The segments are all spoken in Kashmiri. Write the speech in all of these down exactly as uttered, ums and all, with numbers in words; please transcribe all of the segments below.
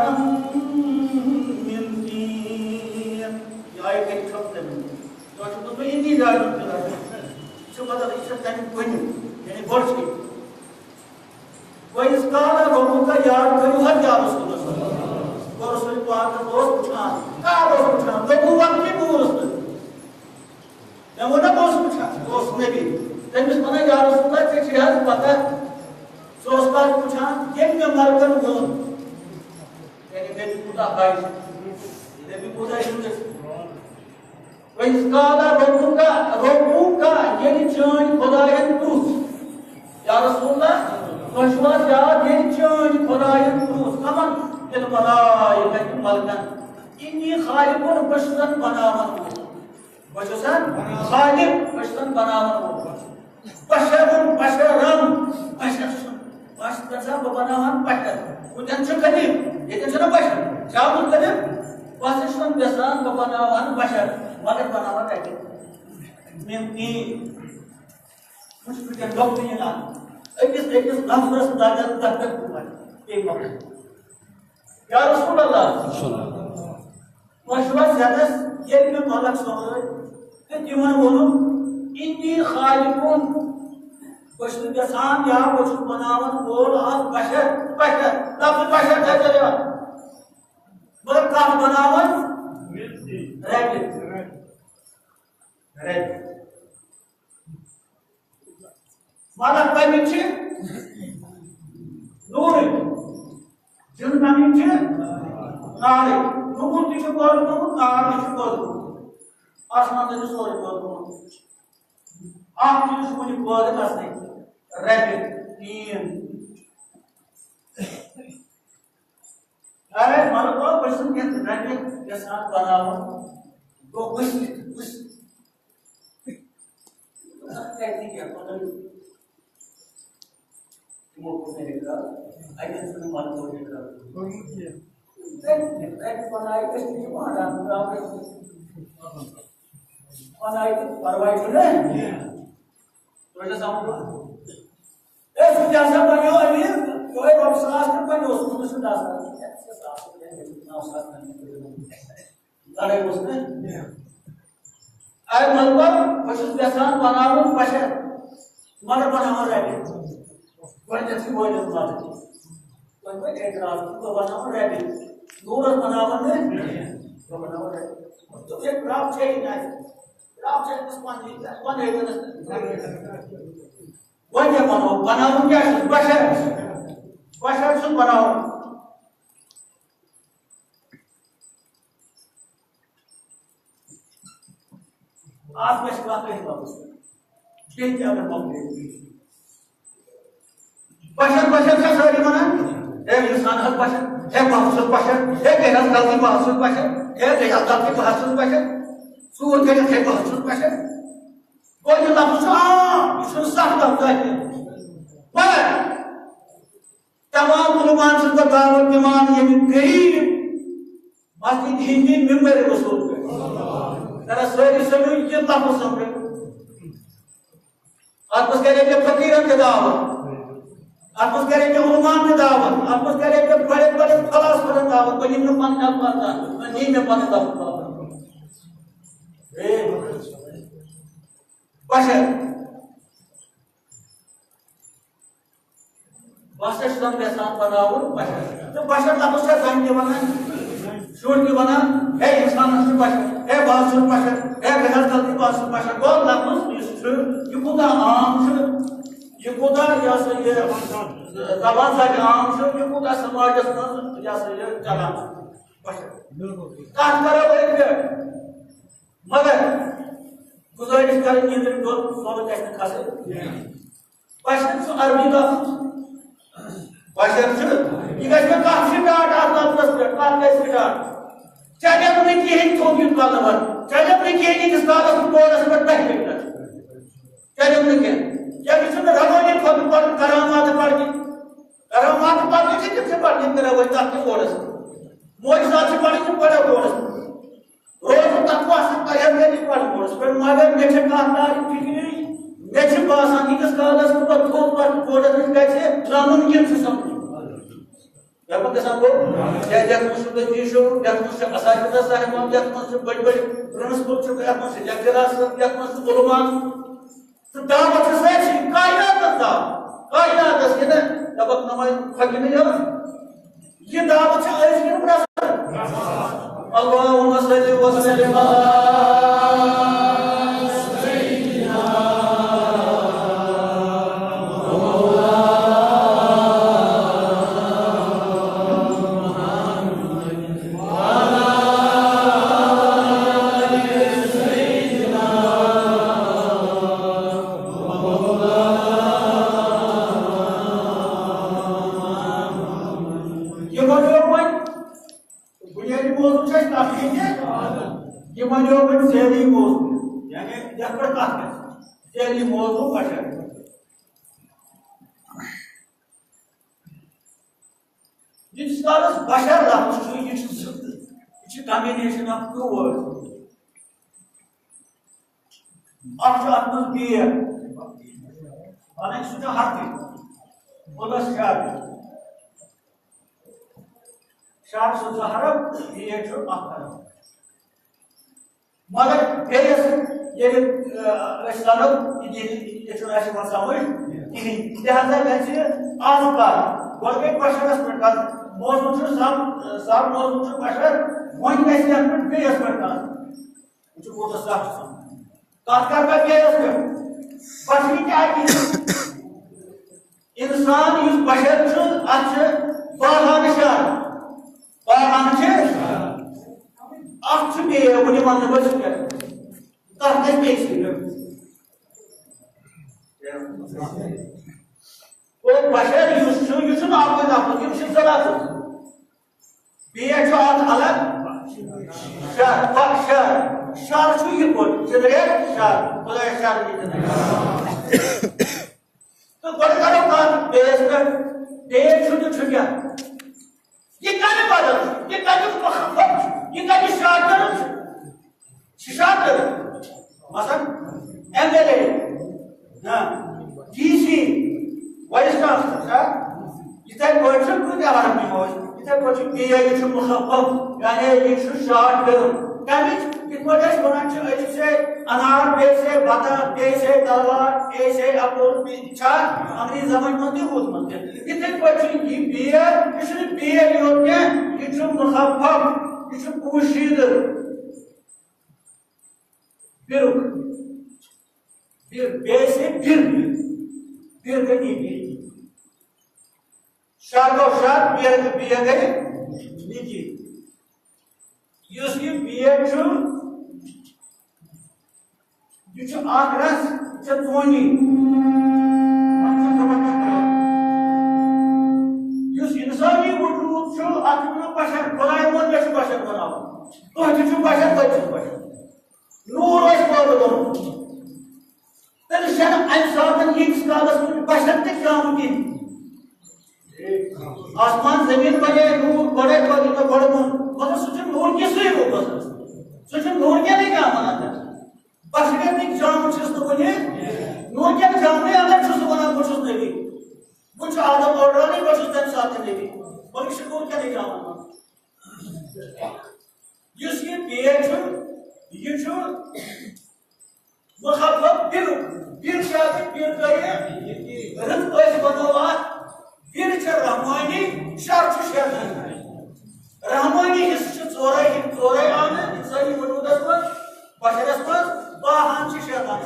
من طين۔ یہ آیت کتہِ چھپنہٕ؟ تۄہہِ چھُو دوٚپمُت، "انی جاعل فی الارض"۔ یہِ چھُ مطلب، یہِ چھُ تَمیُک گۄڈٕنیُک، یعنی گۄڈٕ چھُ یہِ۔ وَإِذْ قَالَ رَبُّكَ، یاد کٔرِو حظ، یا رسول اللہ۔ گوٚو رسول پاکَس اوس وٕچھان، کَر اوس وٕچھان؟ نبوت کہِ نوٗرَس منٛز۔ مےٚ ووٚن نا، بہٕ اوسُس وٕچھان، بہٕ اوسُس نبی۔ تٔمِس وَنان، "یا رسول اللہ، ژےٚ چھے حظ پتہ؟" سُہ اوس پتہٕ وٕچھان، ییٚلہِ مےٚ ملکن ووٚن، یعنی نبی کوٗتاہ ہاے چھُ، نبی کوٗتاہ چھُ۔ "وَإِذْ قَالَ رَبُّكَ، رَبُّكَ"، ییٚلہِ چٲنۍ خۄدایَن پرُژھ۔ یا رسول اللہ، تۄہہِ چھُو حظ یاد، ییٚلہِ چٲنۍ خۄدایَن پرُژھ، کَمَن؟ لِلْمَلَائِكَةِ، ملکن۔ "إِنِّي خَالِقٌ"، بہٕ چھُس زَن بناوَن وول۔ بہٕ چھُس زَن خالق، بہٕ چھُس زَن بناوَن وول۔ بشرن، بشرن، بشر چھُ، بہٕ چھُس یژھان بہٕ بناوہن بشر۔ ہُتٮ۪ن چھُ قدیم، ییٚتٮ۪ن چھُنہ بشر۔ کیٛاہ گوٚو قدیم؟ بہٕ ہسا چھُس یژھان بہٕ بناوہن بشر، مگر بناوہن اَتہِ۔ مےٚ، مےٚ، وٕچھ، وٕنکٮ۪ن ڈاکٹر یِن اَتھ۔ أکِس، أکِس نفرس لگن دَہ پٮ۪ٹھ وُہ لَچھ۔ بیٚیہِ مۄکلہِ۔ یا رسول اللہ، تۄہہِ چھُوا زیادَس ییٚلہِ مےٚ ملک سوٲرۍ تہٕ تِمن ووٚنُم، "انی خالقن"، بہٕ چھُس یژھان یا بہٕ چھُس بناوَن وول اکھ بشر، بشر، لفظ بشر تھٲیزیو یاد۔ مگر کَتھ بناوَن؟ رَبہِ۔ رَبہِ۔ مطلب، کَمِکۍ چھِ؟ نوٗرٕکۍ۔ جِن کَمِکۍ چھِ؟ نارٕکۍ۔ نوٗر تہِ چھُ پٲدٕ گوٚمُت، نار تہِ چھُ پٲدٕ گوٚمُت۔ آسمان تہِ چھُ سورُے پٲدٕ گوٚمُت۔ اَکھ چیٖز چھُ وُنہِ پٲدٕ گژھنٕے، رَبہِ، ٹیٖن۔ اے، مطلب، بہٕ چھُس وٕنکیٚن رَبہِ یَژھان بَناوُن۔ گوٚو، وٕچھ، وٕچھ۔ اَتھ کَتہِ کیٛاہ مطلب؟ تِمو کوٚر نہٕ اقرار، اَتٮ۪ن چھُنہٕ مطلب اقرار۔ کوٚرمُت کینٛہہ۔ رَبہِ، رَبہِ بَنایہِ، أسۍ تہِ چھِ وَنان، رَبہِ بَنایہِ تہٕ پَرواے چھُنہٕ۔ تۄہہِ چھا سَمجھ یِوان؟ اے، سُہ تہِ ہسا بنیو أمیٖر، یِہوٚے رۄپیہِ ساس تہِ بنیو، سُہ چھُنہٕ آسان۔ شےٚ ساس، نَو ساس بنیو۔ لڑٲے اوس نہٕ؟ اے، مطلب، بہٕ چھُس یژھان بناوُن بشر، مگر بناوُن رَبہِ۔ گۄڈٕنیتھٕے وٲلِس مدد۔ وۄنۍ گوٚو اعتراض، بہٕ بناوُن رَبہِ۔ نوٗرس بناوُن نہٕ؟ بہٕ بناوُن رَبہِ۔ دوٚپُکھ، "ہے، رب چھے نہٕ اَسہِ۔ رب چھے نہٕ اَسہِ پنٕنی، وۄنۍ ہے وۄنۍ أسۍ۔" وۄنۍ کیٛاہ بناوو؟ بناوُن کیٛاہ چھُ؟ بشر۔ بشر چھُ بناوُن۔ اَتھ گژھِ کَتھ أتھۍ بابَس۔ بیٚیہِ تہِ اگر مۄکلے۔ بشر، بشر چھا سٲری وَنان؟ ہے اِنسان حظ بشر، ہے بہٕ حظ چھُس بشر، ہے گٔے حظ غلطی بہٕ حظ چھُس بشر، ہے گٔے حظ غلطی بہٕ حظ چھُس بشر۔ ژوٗر کٔرِتھ ہے بہٕ حظ چھُس بشر۔ گوٚو یہِ لفظ چھُ عام، یہِ چھُنہٕ سخ لفظا کینٛہہ۔ مگر تمام علماءن چھُس بہٕ دعوت دِوان، ییٚمہِ غریب مسجد ہِنٛدِ ممبر رسول پٮ۪ٹھ۔ ذرا سٲری سٲنِو یہِ لفظ سمجھو۔ اتھ منٛز کرے مےٚ فقیرن تہِ دعوت، اتھ منٛز کرے مےٚ علماءن تہِ دعوت، اتھ منٛز کرے مےٚ بڑے بڑے فلاسفرن دعوت۔ بہٕ نِمہٕ نہٕ پنٕنۍ الفاظ زانٛہہ، بہٕ نِمہٕ نہٕ پنٕنۍ لفظ واپس۔ ہے، بشر۔ بہٕ ہسا چھُس زن یژھان بناوُن بشر۔ تہٕ بشر لفظ چھا زنہِ تہِ ونان، شُرۍ تہِ ونان، ہے انسان حظ چھُ بشر، ہے بہٕ حظ چھُس بشر، ہے بہٕ حظ غلطی بہٕ حظ چھُس بشر۔ گوٚو لفظ یُس چھُ، یہِ کوٗتاہ عام چھُ، یہِ کوٗتاہ یہِ ہسا یہِ زبان سۭتۍ عام چھُ، یہِ کوٗتاہ سماجس منٛز یہِ ہسا یہِ چلان چھُ۔ بشر۔ کتھ کرو أتھۍ پٮ۪ٹھ، مگر گُزٲرِش کرٕنۍ، نیٚنٛدرِ دۄن سورُے گژھِ نہٕ کھسٕنۍ۔ بشر چھُ عربی لفظ۔ بشر چھُ، یہِ گژھِ مےٚ کتھ سٹارٹ اتھ لفظس پٮ۪ٹھ، کتھ گژھِ سٹارٹ؟ چلٮ۪م نہٕ کِہیٖنۍ تھوٚد یُن کلہٕ ور، چلٮ۪م نہٕ کِہیٖنۍ ییٖتِس کالس نہٕ بورڈس پٮ۪ٹھ دَہہِ لٹہِ۔ چلٮ۪م نہٕ کینٛہہ۔ کیٛازِ یہِ چھُنہٕ روٲنی تھوٚد پرُن، کرامات پرنہِ۔ کرامات پرنہِ چھِ تِم چھِ پرنہِ تہِ روٲنی تتھ تہِ بورڈس پٮ۪ٹھ۔ معجزات چھِ پرنہِ تِم پرو بورڈس پٮ۪ٹھ۔ روزٕ تقویٰ سۭتۍ پرہیزگٲری پرٕ بورڈس پٮ۪ٹھ، مگر مےٚ چھےٚ کانٛہہ تارِ فِکرِ، مےٚ چھِ باسان، ییٖتِس کالس نہٕ پتہٕ تھوٚد پتہٕ بورڈس نِش گژھِ، نامُمکِن چھُ سمجھُن۔ یَتھ منٛز گژھان گوٚو، یا یَتھ منٛز چھُ تۄہہِ ٹیٖچر، یَتھ منٛز چھِ اساتذہ صاحبان، یَتھ منٛز چھِ بٔڑۍ بٔڑۍ پرنسپل چھِ، یَتھ منٛز چھِ لیکچرر صٲب، یَتھ منٛز چھِ علماء۔ تہٕ دعوت چھِ سٲرسٕے کائناتس دعوت۔ کائناتس یہِ نہٕ دَپَکھ نماز پھۄکہِ نہٕ یِوان۔ یہِ دعوت چھِ أزۍ کِنہٕ پرٛٮ۪تھ ساتہٕ؟ اللهم صل وسلم على سيدنا یِمو لیوٚکھ وۄنۍ بُنیٲدی موضوع چھُ اَسہِ تَتھ ییٚتہِ، یِمو لیوٚکھ وۄنۍ ذیلی موضوع، یعنی یَتھ پٮ۪ٹھ کَتھ گژھِ، ذیلی موضوع بشر۔ ییٖتِس کالَس بشر لفظ چھُ، یہِ چھُ زٕ، یہِ چھِ combination of two words۔ اکھ چھُ اتھ منٛز بیگ، معنی سُہ چھُ حرفٕے، پلس شر۔ شر چھُ زٕ حرف، بیگ چھُ اکھ حرف۔ مگر بیٚیِس ییٚلہِ، آ، أسۍ ونو، یہِ دِیہِ، یہِ چھُنہٕ اَسہِ یِوان سمجھ کِہیٖنۍ۔ لہذا گژھِ آز کتھ، گۄڈٕ گٔے بشرس پٮ۪ٹھ کتھ، موضوع چھُ سب، سب موضوع چھُ بشر، وۄنۍ گژھِ یتھ پٮ۪ٹھ بیٚیِس پٮ۪ٹھ کتھ۔ وٕچھِو، کوٗتاہ سخ چھُ سَمجھ۔ کَتھ کَرٕ بہٕ بیٚیِس پٮ۪ٹھ؟ بشری کیٛاہ کہِ اِنسان یُس بشر چھُ، اَتھ چھِ باہَن شر۔ باہَن چھِ، اَتھ چھُ بیٚیہِ وٕنہِ وَنہٕ بہٕ ژٕ کیٛاہ۔ تَتھ گژھِ بیٚیہِ سۭتۍ۔ گوٚو بشر یُس چھُ، یہِ چھُنہٕ اَکُے لفظ، یِم چھِ زٕ لفظ۔ بیٚیہِ چھُ اَتھ الگ شر، پَتہٕ شر۔ شر چھُ یہِ پٲٹھۍ، جنریٹ شر، خۄدایَس شر یہِ جنریٹ۔ تہٕ گۄڈٕ کَرو کَتھ بیٚیِس پٮ۪ٹھ۔ بیٚیہِ چھُ تہٕ چھُ کیٛاہ؟ یہِ کَتہِ بدل چھُ؟ یہِ کَتہِ مُخفف چھُ؟ یہِ کَتہِ شاطر چھُ؟ شِشاتہٕ، مثلاً، ایم ایل اے، نہ، ڈی سی، وائس چانسلر، چھا؟ یِتھَے پٲٹھۍ چھِ کۭتیٛاہ حرف یِمو أسۍ، یِتھَے پٲٹھۍ چھُ بیٚیہِ، یہِ چھُ مُخفف، یعنی یہِ چھُ شارٹ ٹٔرم۔ کَمِچ؟ یِتھ پٲٹھۍ أسۍ وَنان چھِ، أکِس ہے انار، بیٚیِس ہے بطخ، بیٚیِس ہے تلوار، بیٚیِس ہے اَپُز، بیٚیہِ چھا انگریزی زبٲنۍ منٛز تہِ روٗدمُت کینٛہہ؟ یِتھَے پٲٹھۍ چھُ یہِ بیگ، یہِ چھُنہٕ بیگ یوت کینٛہہ، یہِ چھُ مُخفف، یہِ چھُ پوٗشیٖدٕ۔ بیرُک۔ بیر، بیٚیہِ سے بیر۔ بیر گٔے نِکی۔ شر گوٚو شر، بیر گٔے، بیر گٔے نِکی۔ یُس یہِ بیر چھُ، یہِ چھُ اکھ رس، یہِ چھےٚ ژونی۔ اَتھ چھُ زبردست۔ یُس اِنسٲنی وجوٗد چھُ، اَتھ چھُ وَنان بشر، خۄداے ووٚن، مےٚ چھُ بشر بناوُن۔ تُہۍ تہِ چھِو بشر، بہٕ تہِ چھُس بشر۔ نوٗر اوس پٲدٕ گوٚمُت۔ تٔمِس چھَنہٕ اَمہِ ساتَن ییٖتِس کالَس وٕنہِ بشر تہِ زامُت کِہیٖنۍ۔ آسمان زٔمیٖن بَنے نوٗر، گۄڈَے پٲدٕ تہٕ گۄڈٕ ووٚن، مگر سُہ چھُ نوٗر کِسٕے روٗپَس منٛز۔ سُہ چھُ نوٗر کٮ۪نٕے زامُت اَتٮ۪تھ۔ بشریتٕکۍ زامُت چھُس نہٕ وٕنہِ، نوٗر کٮ۪ن زامنٕے اَندَر چھُس نہٕ وَنان، بہٕ چھُس نبی۔ وۄنۍ چھُ آدم اوڈرانٕے، بہٕ چھُس تَمہِ ساتہٕ نبی۔ مگر یہِ چھُ نوٗر کٮ۪نٕے زامُت۔ یُس یہِ بیگ چھُ، یہِ چھُ مُخفف بِرُک۔ بِر کیٛاہ چھُ؟ بِر گٔیہِ رٕژ، أسۍ وَنو اَتھ، بِر چھِ رحمانی، شر چھُ شیطانی۔ رحمانی حصہٕ چھِ ژورے، یِم ژورے آمٕتۍ اِنسٲنی وجوٗدس منٛز، بشرس منٛز، باہن چھِ شیطان۔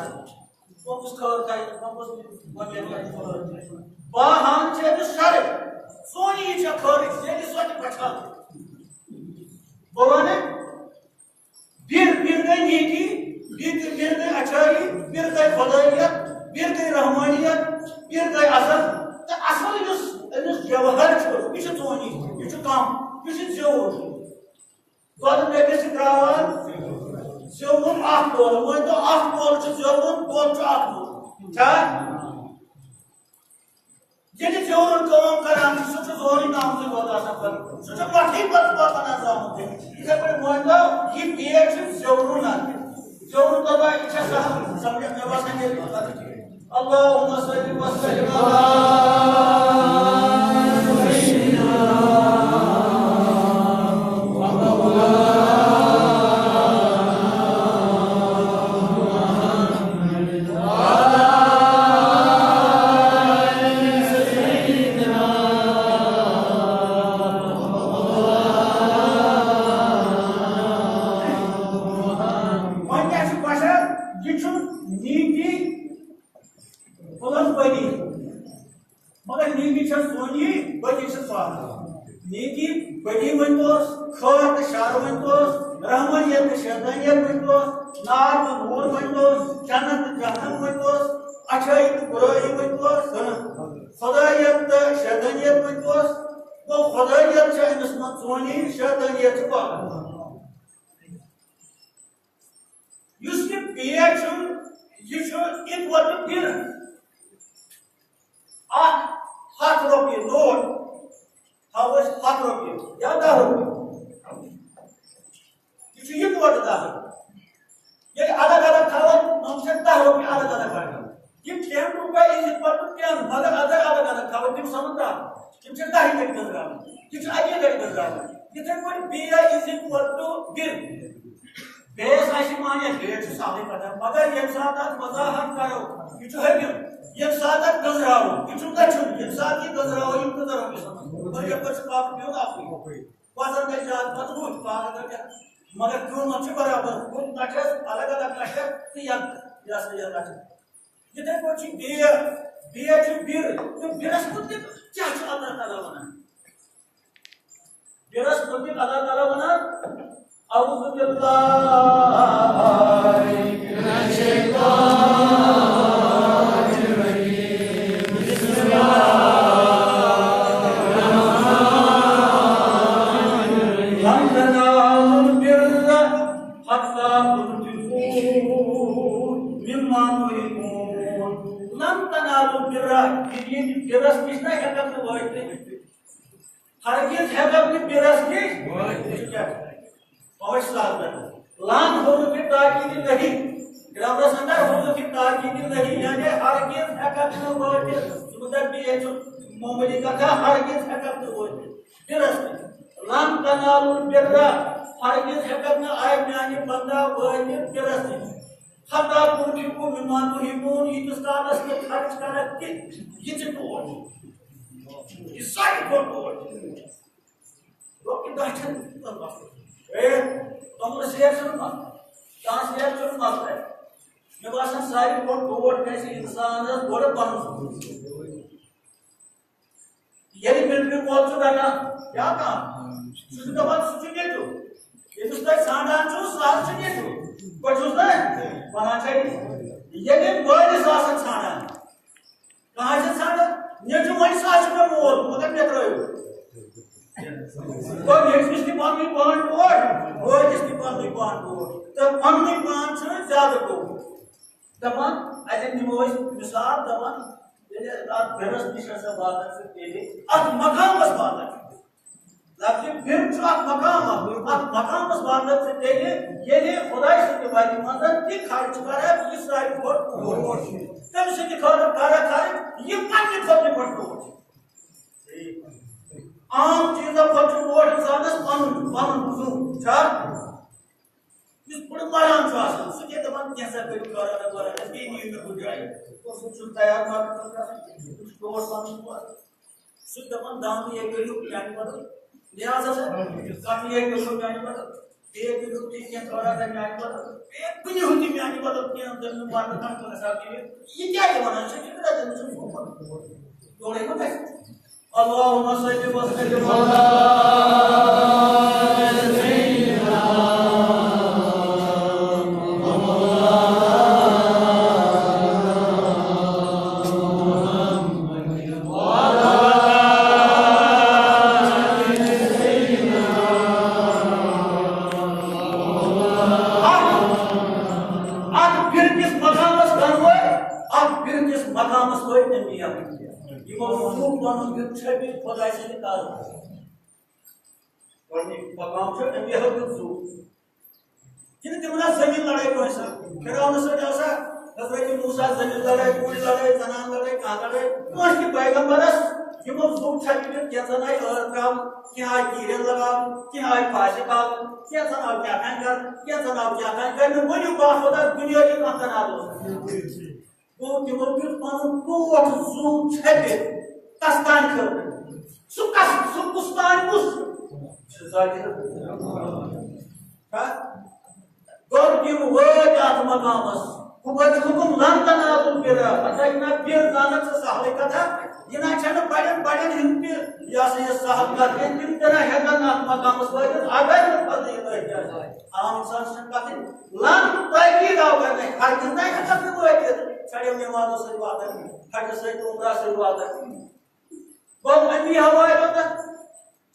کۄنٛگُس خٲر تھایہِ، کۄنٛگُس وۄنۍ ییٚلہِ وۄنۍ خٲر تھایہِ۔ باہان چھِ أمِس شرٕے۔ سونی یہِ چھےٚ خٲرٕے، ییٚلہِ سۄ تہِ پَٹھان۔ بہٕ وَنہٕ، بِر، بِر گٔے نیکی، بِر، بِر گٔے اچھٲیی، بِر گٔے خۄدٲییت، بِر گٔے رحمٲنیت، بِر گٔے اصل۔ تہٕ اصل یُس أمِس جوہر چھُ، یہِ چھُ سونی، یہِ چھُ کم، یہِ چھُ زیوٗٹھ۔ دۄدٕ ڈٔبِس چھِ ترٛاوان زیوُن اکھ کولہٕ۔ مٲنۍ تو اکھ کولہٕ چھُ زیوُن، کولہٕ چھُ اکھ کولہٕ۔ چھا؟ ییٚلہِ زیوُن کٲم کران چھُ، سُہ چھُ زورٕے نامتٕے یوت آسان کران۔ سُہ چھُ پتھٕے پتہٕ پتہٕ وَنان زامُت تہِ۔ یِتھَے پٲٹھۍ مٲنۍ تو، یہِ بیگ چھُ زیوُن اَتھ۔ زیوُن دَپان، یہِ چھا سہل؟ سمجھِ مےٚ باسان، ییٚلہِ پتہٕ اللهم صل وسلم على سيدنا خٲر تہٕ شر ؤنۍتوس، رحمانیت تہٕ شیطانیت ؤنۍتوس، نار تہٕ نوٗر ؤنۍتوس، جنت تہٕ جہنم ؤنۍتوس، اچھٲیی تہٕ بُرٲیی ؤنۍتوس، خدٲییت تہٕ شیطانیت ؤنۍتوس۔ گوٚو، خدٲییت چھےٚ أمِس منٛز ژونی، شیطانیت چھِ باقٕے۔ یُس یہِ پیٹ چھُ، یہِ چھُ اِکوَٹہٕ پِن۔ اکھ ہَتھ رۄپیہِ نوٹ تھاوو أسۍ، ہَتھ رۄپیہِ یا دَہ رۄپیہِ۔ یہِ چھُ یِکوَٹہٕ دَہ رۄپیہِ۔ ییٚلہِ الگ الگ تھاوو، یِم چھِ دَہ رۄپیہِ الگ الگ رَٹان۔ یِم ten rupees is equal to ten، مگر اگر الگ الگ تھاوو، تِم سَمَن دَہ۔ یِم چھِ دَہہِ لَٹہِ گٔنٛزراوان۔ یہِ چھُ اَکی لَٹہِ گٔنٛزراوان۔ یِتھَے پٲٹھۍ بے is equal to بِن۔ بیٚیِس آسہِ معنی، بیٚیِس چھُ سہلٕے پَتہ، مگر ییٚمہِ ساتہٕ اَتھ وضاحت کَرو، یہِ چھُ حٲکِم۔ ییٚمہِ ساتہٕ اَتھ گٔنٛزراوو، یہِ چھُ دٔچھُن۔ ییٚمہِ ساتہٕ یہِ گٔنٛزراوو، یِم کٔژَن رۄپیَن سَمَن؟ مگر یَپٲرۍ چھُ کَپ پیوٚن اَکُے۔ وزن گژھِ زیادٕ پَتہٕ روٗد پاگل گژھِ، مگر قۭمَتھ چھُ برابر۔ ہُتھ نَٹھَس الگ الگ نَٹھَس تہٕ یَتھ، یہِ ہسا یہِ نَٹھَس۔ یِتھَے پٲٹھۍ چھُ بیر، بیر چھُ بِر، تہٕ بِرَس مُتعلِق کیٛاہ چھُ اللہ تعالیٰ وَنان؟ بِرَس مُتعلِق اللہ تعالیٰ وَنان، اعوذ باللہ من الشیطان الرجیم۔ بسم اللہ الرحمن الرحیم۔ لن تنالوا البر حتی تنفقوا مما تحبون۔ لن تنالوا البر، یہِ، یہِ بِرَس نِش نہ ہٮ۪کَکھ نہٕ وٲتِتھ۔ ہرگز ہٮ۪کَکھ نہٕ بِرَس نِش وٲتِتھ۔ پانٛژھ سال پٮ۪ٹھ۔ لن حروف تاکید نہیں۔ گرامرَس اندر حروف تاکید نہیں، یعنی ہرگز ہٮ۪کَکھ نہٕ وٲتِتھ۔ ژٕ مہٕ دَپ بیٚیہِ چھُ معموٗلی کَتھا، ہرگز ہٮ۪کَکھ نہٕ وٲتِتھ۔ بِرَس نِش۔ لن تنالوا البر، ہرگز ہٮ۪کَکھ نہٕ، اے میانہِ بندا، وٲتِتھ بِرَس نِش۔ حتی تنفقوا مما تحبون، ییٖتِس کالَس نہٕ خرٕچ کَرَکھ تہِ، یہِ تہِ ٹوٹھ چھُ۔ یہِ ساروی کھۄتہٕ ٹوٹھ چھُ۔ رۄپیہِ دَہ چھَنہٕ تیوٗتاہ مسلہٕ۔ اے، توٚملہٕ سیر چھُنہٕ مسلہٕ۔ دَہ سیر چھُنہٕ مسلہٕ۔ مےٚ باسان، ساروی کھۄتہٕ ٹوٹھ گژھِ اِنسانَس گۄڈٕ پَنُن۔ ییٚلہِ مِلٹری کول چھُ رَٹان، کیٛاہ کَران؟ سُہ چھُ دَپان، سُہ چھُ نیٚچوٗ۔ ییٚمِس تُہۍ ژھانٛڈان چھِو، سُہ حظ چھُ نیٚچوٗ۔ پٲٹھۍ چھُس نہ وَنان چھا یہِ؟ ییٚلہِ مٲلِس آسان ژھانٛڈان، کانٛہہ چھِ ژھانٛڈان، نیٚچوٗ وَنہِ، سُہ حظ چھُ مےٚ مول، مگر مےٚ ترٛٲیِو۔ گوٚو، نیٚچوِس تہِ پَننُے پان ٹوٹھ، مٲلِس تہِ پَننُے پان ٹوٹھ۔ تہٕ پَننُے پان چھُ زیادٕ ٹوٹھ۔ دَپان، اَتٮ۪ن نِمو أسۍ مِثال، دَپان، ییٚلہِ اَتھ بِرَس نِش ہسا واتان چھُ، تیٚلہِ اَتھ مقامَس واتان چھُ۔ لفظِ بِر چھُ اَتھ مقام اَکھ۔ اَتھ مقامَس واتان چھُ تیٚلہِ، ییٚلہِ خۄداے سٕنٛدِ وَتہِ منٛز تہِ خرچ کَرَکھ، یہِ ساروی کھۄتہٕ بوٚڑ۔ تٔمۍ سٕنٛدِ خٲطرٕ کَرَکھ خرچ، یہِ پنٛنہِ خٲطرٕ پٲٹھۍ بوٚڑ۔ عام چیٖزو کھۄتہٕ چھُ بوٚڑ اِنسانَس پَنُن، پَنُن زُو چھا؟ یُس بُڈٕ مَران چھُ آسان، سُہ کیٛاہ دَپان، کینٛژھا کٔرِو خٲرا تہٕ بَرا، بیٚیہِ نِیِو مےٚ کُنہِ جایہِ۔ سُہ چھُنہٕ تیار مَرنہٕ خٲطرٕ آسان کینٛہہ، سُہ چھُ ٹوٹھ پَنُن پان۔ سُہ دَپان، دامنہٕ ییٚتہِ کٔرِو میٛانہِ بدل، لحاظ ہسا، کَتھٕ ییٚتہِ کٔرِو میٛانہِ بدل، بیٚیہِ کٔرِو تُہۍ کینٛہہ خٲرا تہٕ میٛانہِ بدل، بیٚیہِ کُنہِ ہُنٛد تہِ میٛانہِ بدل کینٛہہ، تٔمۍ نہٕ مَرنہٕ خٲطرٕ حساب کٔرِو۔ یہِ کیٛازِ وَنان چھِ، یہِ چھُنہٕ تٔمِس چھُنہٕ یورَے ما گژھِ؟ اللهم صل وسلم على سيدنا محمد وعلى آل سيدنا محمد۔ اَتھ بِرٕ کِس مقامَس بَنوو، اَتھ بِرٕ کِس مقامَس وٲتۍ أنبیا۔ یِمو زُو پَنُن دیُت چھٔپِتھ خۄداے سٕنٛدِ کارٕ۔ گۄڈٕنیُک مقام چھُ أنبیاہو دیُت زُو۔ ییٚلہِ تِمن ٲس زٔمیٖن لڑٲے کٲنٛسہِ سۭتۍ، فرعونس سۭتۍ ٲسا حضرت موسیٰ زٔمیٖن لڑٲے، کُلۍ لڑٲے، زنان لڑٲے، کانٛہہ لڑٲے، کٲنٛسہِ تہِ پیغمبرس؟ یِمو زُو چھٔپِتھ، کینٛژن آیہِ ٲر ترٛاونہٕ، کینٛہہ آیہِ کیٖرٮ۪ن لگاونہٕ، کینٛہہ آیہِ پھاسہِ کھالنہٕ، کینٛژن آو کیٛاہ تام کرنہٕ، کینٛژن آو کیٛاہ تام کرنہٕ، ؤنِو باخۄدا دُنیٲہٕچ کانٛہہ تنازٕ اوس۔ گوٚو، تِمو دیُت پنُن ٹوٹھ زُو چھٔپِتھ۔ کس تانۍ خٲطرٕ؟ سُہ کس، سُہ کُس تانۍ کُس چھُ؟ چھُ ظٲہِر۔ ہا؟ گوٚو، تِم وٲتۍ اتھ مقامس۔ خۄداے چھُ حُکُم، "لن تنالوا البر"، ہتا یہِ نا بِر زانَکھ ژٕ سہلٕے کتھا، یہِ نا چھَنہٕ بڑٮ۪ن بڑٮ۪ن ہُنٛد تہِ، یہِ ہسا یہِ سہل کتھ، ییٚلہِ تِم تہِ نا ہٮ۪کن اتھ مقامس وٲتِتھ، اگر نہٕ فضلِ الہی آسہِ۔ عام انسان چھُنہٕ کتھٕے، لن تاکید آو کرنہٕ، ہرگز نہ ہٮ۪کن تِم وٲتِتھ، چھڑیو نمازو سۭتۍ واتن، حجس سۭتۍ، عمرس سۭتۍ واتن۔ گوٚو اَمی حوالہٕ یوٚتَتھ،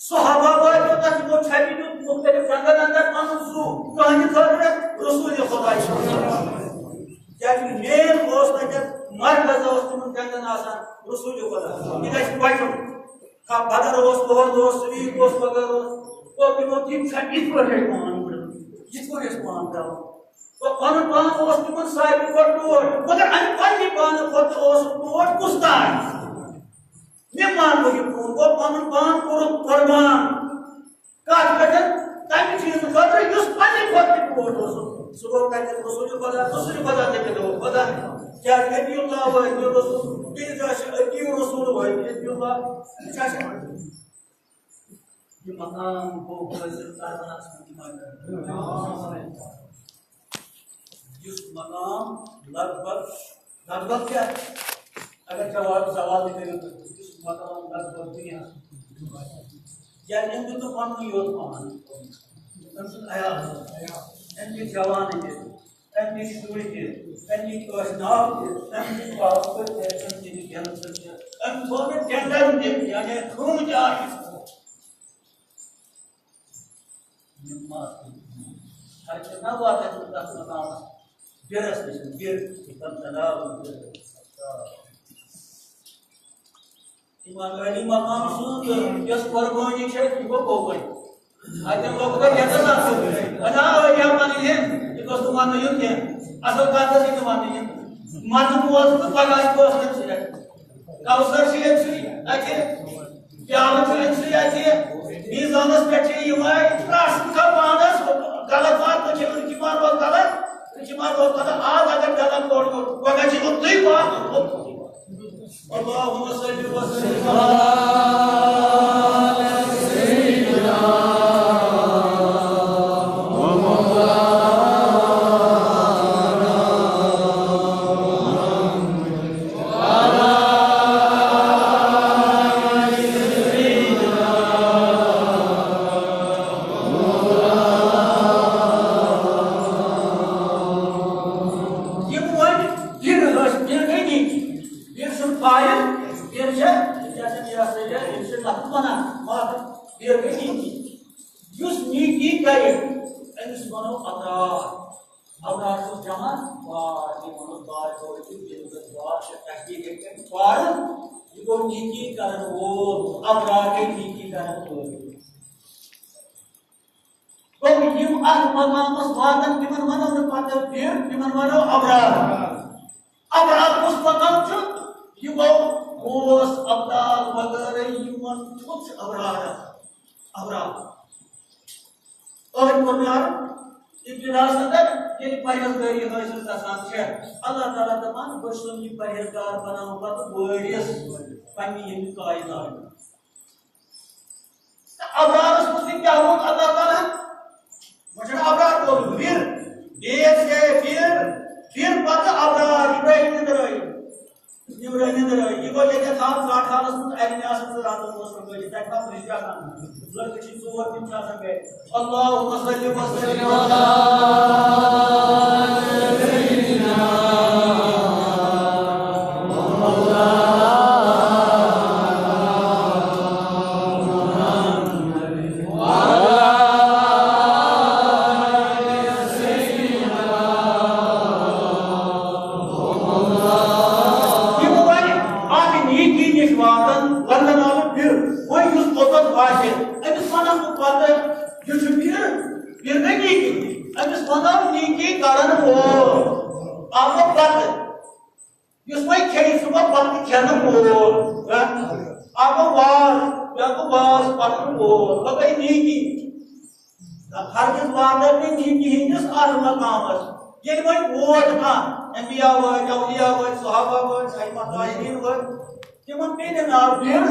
سُہ حوالہٕ یوٚتَتھ یِمو چھَپہِ دیُت مُختٔلِف رنٛگَن اندر پَنُن سُہ تُہٕنٛدِ خٲطرٕ رسول خۄداے چھُ۔ کیٛازِ مین اوس تَتٮ۪تھ مرکز اوس تِمَن جنگن آسان رسول خۄدا۔ یہِ گژھِ پَکُن۔ کانٛہہ بدر اوس، اُحد اوس، صدیق اوس، وغٲرٕ اوس۔ گوٚو تِمو تِم چھَپہِ یِتھ پٲٹھۍ ٲسۍ پان وٕڑان، یِتھ پٲٹھۍ ٲسۍ پان ترٛاوان۔ گوٚو پَنُن پان اوس تِمَن ساروی کھۄتہٕ ٹوٹھ، مگر اَمہِ پنٛنہِ پانہٕ کھۄتہٕ اوس ٹوٹھ کُس تام۔ مےٚ مانو یہِ پوٗرٕ، گوٚو پنُن پان کوٚرُکھ قۄربان۔ کتھ پٮ۪ٹھ؟ تمہِ چیٖزٕ خٲطرٕ یُس پننہِ کھۄتہٕ تہِ بوٚڑ اوس۔ سُہ گوٚو تتہِ رسول خدا، رسول خدا تہِ کٔرِو خدا۔ کیٛازِ نبی اللہ وٲتۍ نہٕ رسول، بیٚیہِ جایہِ چھِ عتیٖق رسول وٲتۍ نبی اللہ۔ یہِ چھا چھِ؟ یہِ مقام گوٚو حٲصِل کرنس منٛز مگر۔ یُس مقام لگ بگ، لگ بگ کیٛاہ؟ اگر جواب سوال تہِ کٔرِو تُہۍ، یُس مقام لگ بگ دُنیاہَس منٛز، یعنی أمۍ دیُت نہٕ پَنُن یوت پان، أمۍ سُنٛد عیال، أمۍ دِتۍ جوانٕے تہِ، أمۍ دِتۍ شُرۍ تہِ، أمۍ دِتۍ ٲشناو تہِ، أمۍ دِتۍ باپٲرۍ تہِ، أمۍ دِتۍ گٮ۪نہٕ تہِ، أمۍ تھوٚو نہٕ ٹٮ۪نڈَر تہِ، یعنی خۭمہٕ تہِ آسہِ۔ یِم ما ہر چھِ نہ واتان تَتھ مقامَس، بِرَس نِش، بِر، تَتھ تناوَن بِر۔ اِمام علی مقام سُنٛد یۄس قۄربٲنی چھےٚ، یہِ گوٚو قۄربٲنی۔ اَتٮ۪ن لوٚگ تۄہہِ یَتَس اَتھ سۭتۍ۔ اَدا ٲدۍ ہا پَنٕنۍ ہیٚنٛد، یہِ گوٚژھ نہٕ وَننہٕ یُن کینٛہہ۔ اَصٕل کَتھ گژھِ نہٕ وَننہٕ یُن۔ مَزٕ بوز تہٕ پَگاہ آسہِ بوزنَس سۭتۍ۔ کوثر چھُ ییٚمہِ سۭتۍ اَتہِ، پیالہٕ چھُ ییٚمہِ سۭتۍ اَتہِ، میٖزانَس پٮ۪ٹھ چھِ یِمَے ترٛٹھ سُہ کھا پانَس، غلط واتنہٕ چھِ أڑۍ چھِ مَرٕ وَل غلط، أڑۍ چھِ مَرٕ وَل غلط۔ آز اگر غلط کوٚڑ کوٚڑ، پَگاہ چھِ یِم تُہۍ واتنہٕ۔ اللهم صل وسلم على سيدنا یِم وۄنۍ دِن ٲسۍ، دِن گٔے نیکی۔ بِر چھُنہٕ فاعل، بِر چھےٚ، یہِ ہسا یہِ ہسا یہِ، یہِ چھِ لفظ وَنان، مگر بِر گٔے نیکی۔ یُس نیکی کرِ، أمِس وَنو ابرار۔ ابرار چھُ جمع بار، یہِ وَنو بار، گوٚو یہِ بِر گٔے بار، یہِ تشبیہ گٔے کَرٕنۍ بار، یہِ گوٚو نیکی کرن وول، ابرار گٔے نیکی کرن وول۔ گوٚو یِم اتھ مقامس واتن، تِمن ونو نہٕ پتہٕ بِر، تِمن ونو ابرار۔ ابرار کُس مقام چھُ؟ یہِ گوٚو اوس ابدال وغٲرٕ یِمن تھوٚد چھُ ابرار۔ ابرار۔ أتھۍ کوٚر مےٚ عرض، ابتداہس اندر ییٚلہِ پرہیزگٲری حٲصِل گژھان چھےٚ، اللہ تعالیٰ دپان، بہٕ چھُسَن یہِ پرہیزگار بناوان پتہٕ وٲرِث پننہِ ییٚمہِ کائنات۔ تہٕ ابرارس متعلق کیٛاہ ووٚن اللہ تعالیٰ ہن؟ وۄنۍ چھُنہٕ ابرار بوزُن، وِر، وِر گٔے وِر، وِر پتہٕ ابرار، یہِ گٔے نِندرٲے، یہِ گٔے نِندرٲے۔ یہِ گوٚو ییٚتٮ۪تھ حال ژاٹھ حالس منٛز اَرِ مےٚ آسان زٕ راتن اوس رُکٲوِتھ، تَتہِ ما پرٛژھ کیٛاہ کانٛہہ؟ لڑکہٕ چھِ ژور، تِم چھِ آسان گرِ۔ اللهم صل وسلم على سيدنا یِم وۄنۍ اَتھ نیکی نِش واتن، ورنہ نالہٕ پھِر، وۄنۍ یُس اوٚتَتھ واتہِ، أمِس وَنَن بہٕ پَتہٕ، یہِ چھُ پھِر، پھِر نہٕ نیکی، أمِس وَنو نیکی کَرَن وول۔ اَمہِ پَتہٕ یُس وۄنۍ کھیٚیہِ، سُہ گوٚو بَتہٕ کھٮ۪نہٕ وول۔ ہہ؟ اَکھ گوٚو واز، بیٛاکھ گوٚو واز پَکنہٕ وول۔ سۄ گٔے نیکی۔ ہرگز واتو نہٕ نیکی ہٕنٛدِس اَتھ مقامَس۔ ییٚلہِ وۄنۍ ووت کانٛہہ، انبیاء وٲتۍ، اولیاء وٲتۍ، صحابہ وٲتۍ، ائمہ طاہرین وٲتۍ، تِمن پیٚیہِ نہٕ ناو پھِر،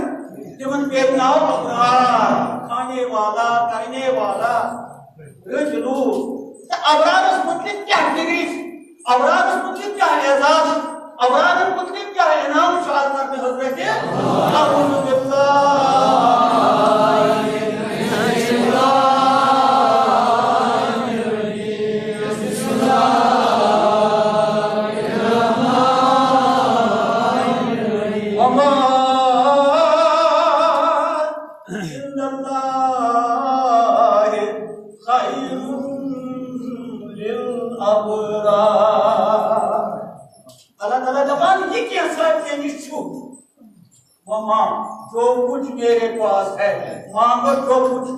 تِمن پیٚیہِ ناو ابرار، کھانے والا، کرنے والا، رٕتۍ لوٗکھ۔ تہٕ ابرارس مُتعلِق کیٛاہ دٔلیٖل چھِ؟ ابرارس متعلق کیا اعزاز، ابرارن متعلق کیا انعام چھُ از نبی حضرت؟ اعوذ باللہ۔ وما عند الله خير للأبرار۔ اللہ تعالیٰ دپان، یہ کینٛژھا ژےٚ نِش چھُ؟ وما، جو کچھ میرے پاس ہے، مانگو جو کچھ۔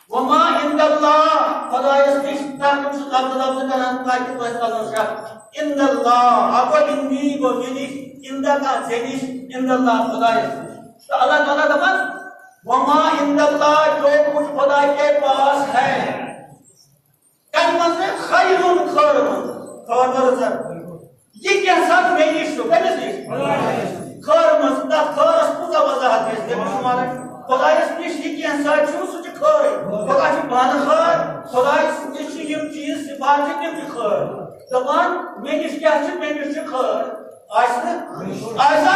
وما عند اللہ، خدایس نِش، تتھ منٛز چھُ لفظ لفظ کران تاکہ تۄہہِ تگُن شک۔ عند اللہ، ہا گوٚو عندی گوٚو مےٚ نِش، عندک ژےٚ نِش، عند اللہ خدایس نِش۔ تو اللہ تعالیٰ دپان، وما عند اللہ، جو کچھ خدا کے پاس ہے، کتھ منٛز؟ خیر، خٲر منٛز، خٲر منٛز۔ یہ کینٛژھا مےٚ نِش چھُ، کٔمِس نِش؟ خٲر منٛز۔ تتھ خٲرس کۭژاہ وضاحت گژھِ؟ تٔمِس چھُ وَنان، خدایس نِش یہ کینٛژھا چھُ، سُہ چھُ خٲرٕے۔ خدا چھُ پانہٕ خٲر، خدایس نِش چھِ یِم چیٖز صفات چھِ، تِم چھِ خٲر۔ دپان، مےٚ نِش کیٛاہ چھُ؟ مےٚ نِش چھُ خٲر۔ آسہِ نہٕ؟ آسہِ سا؟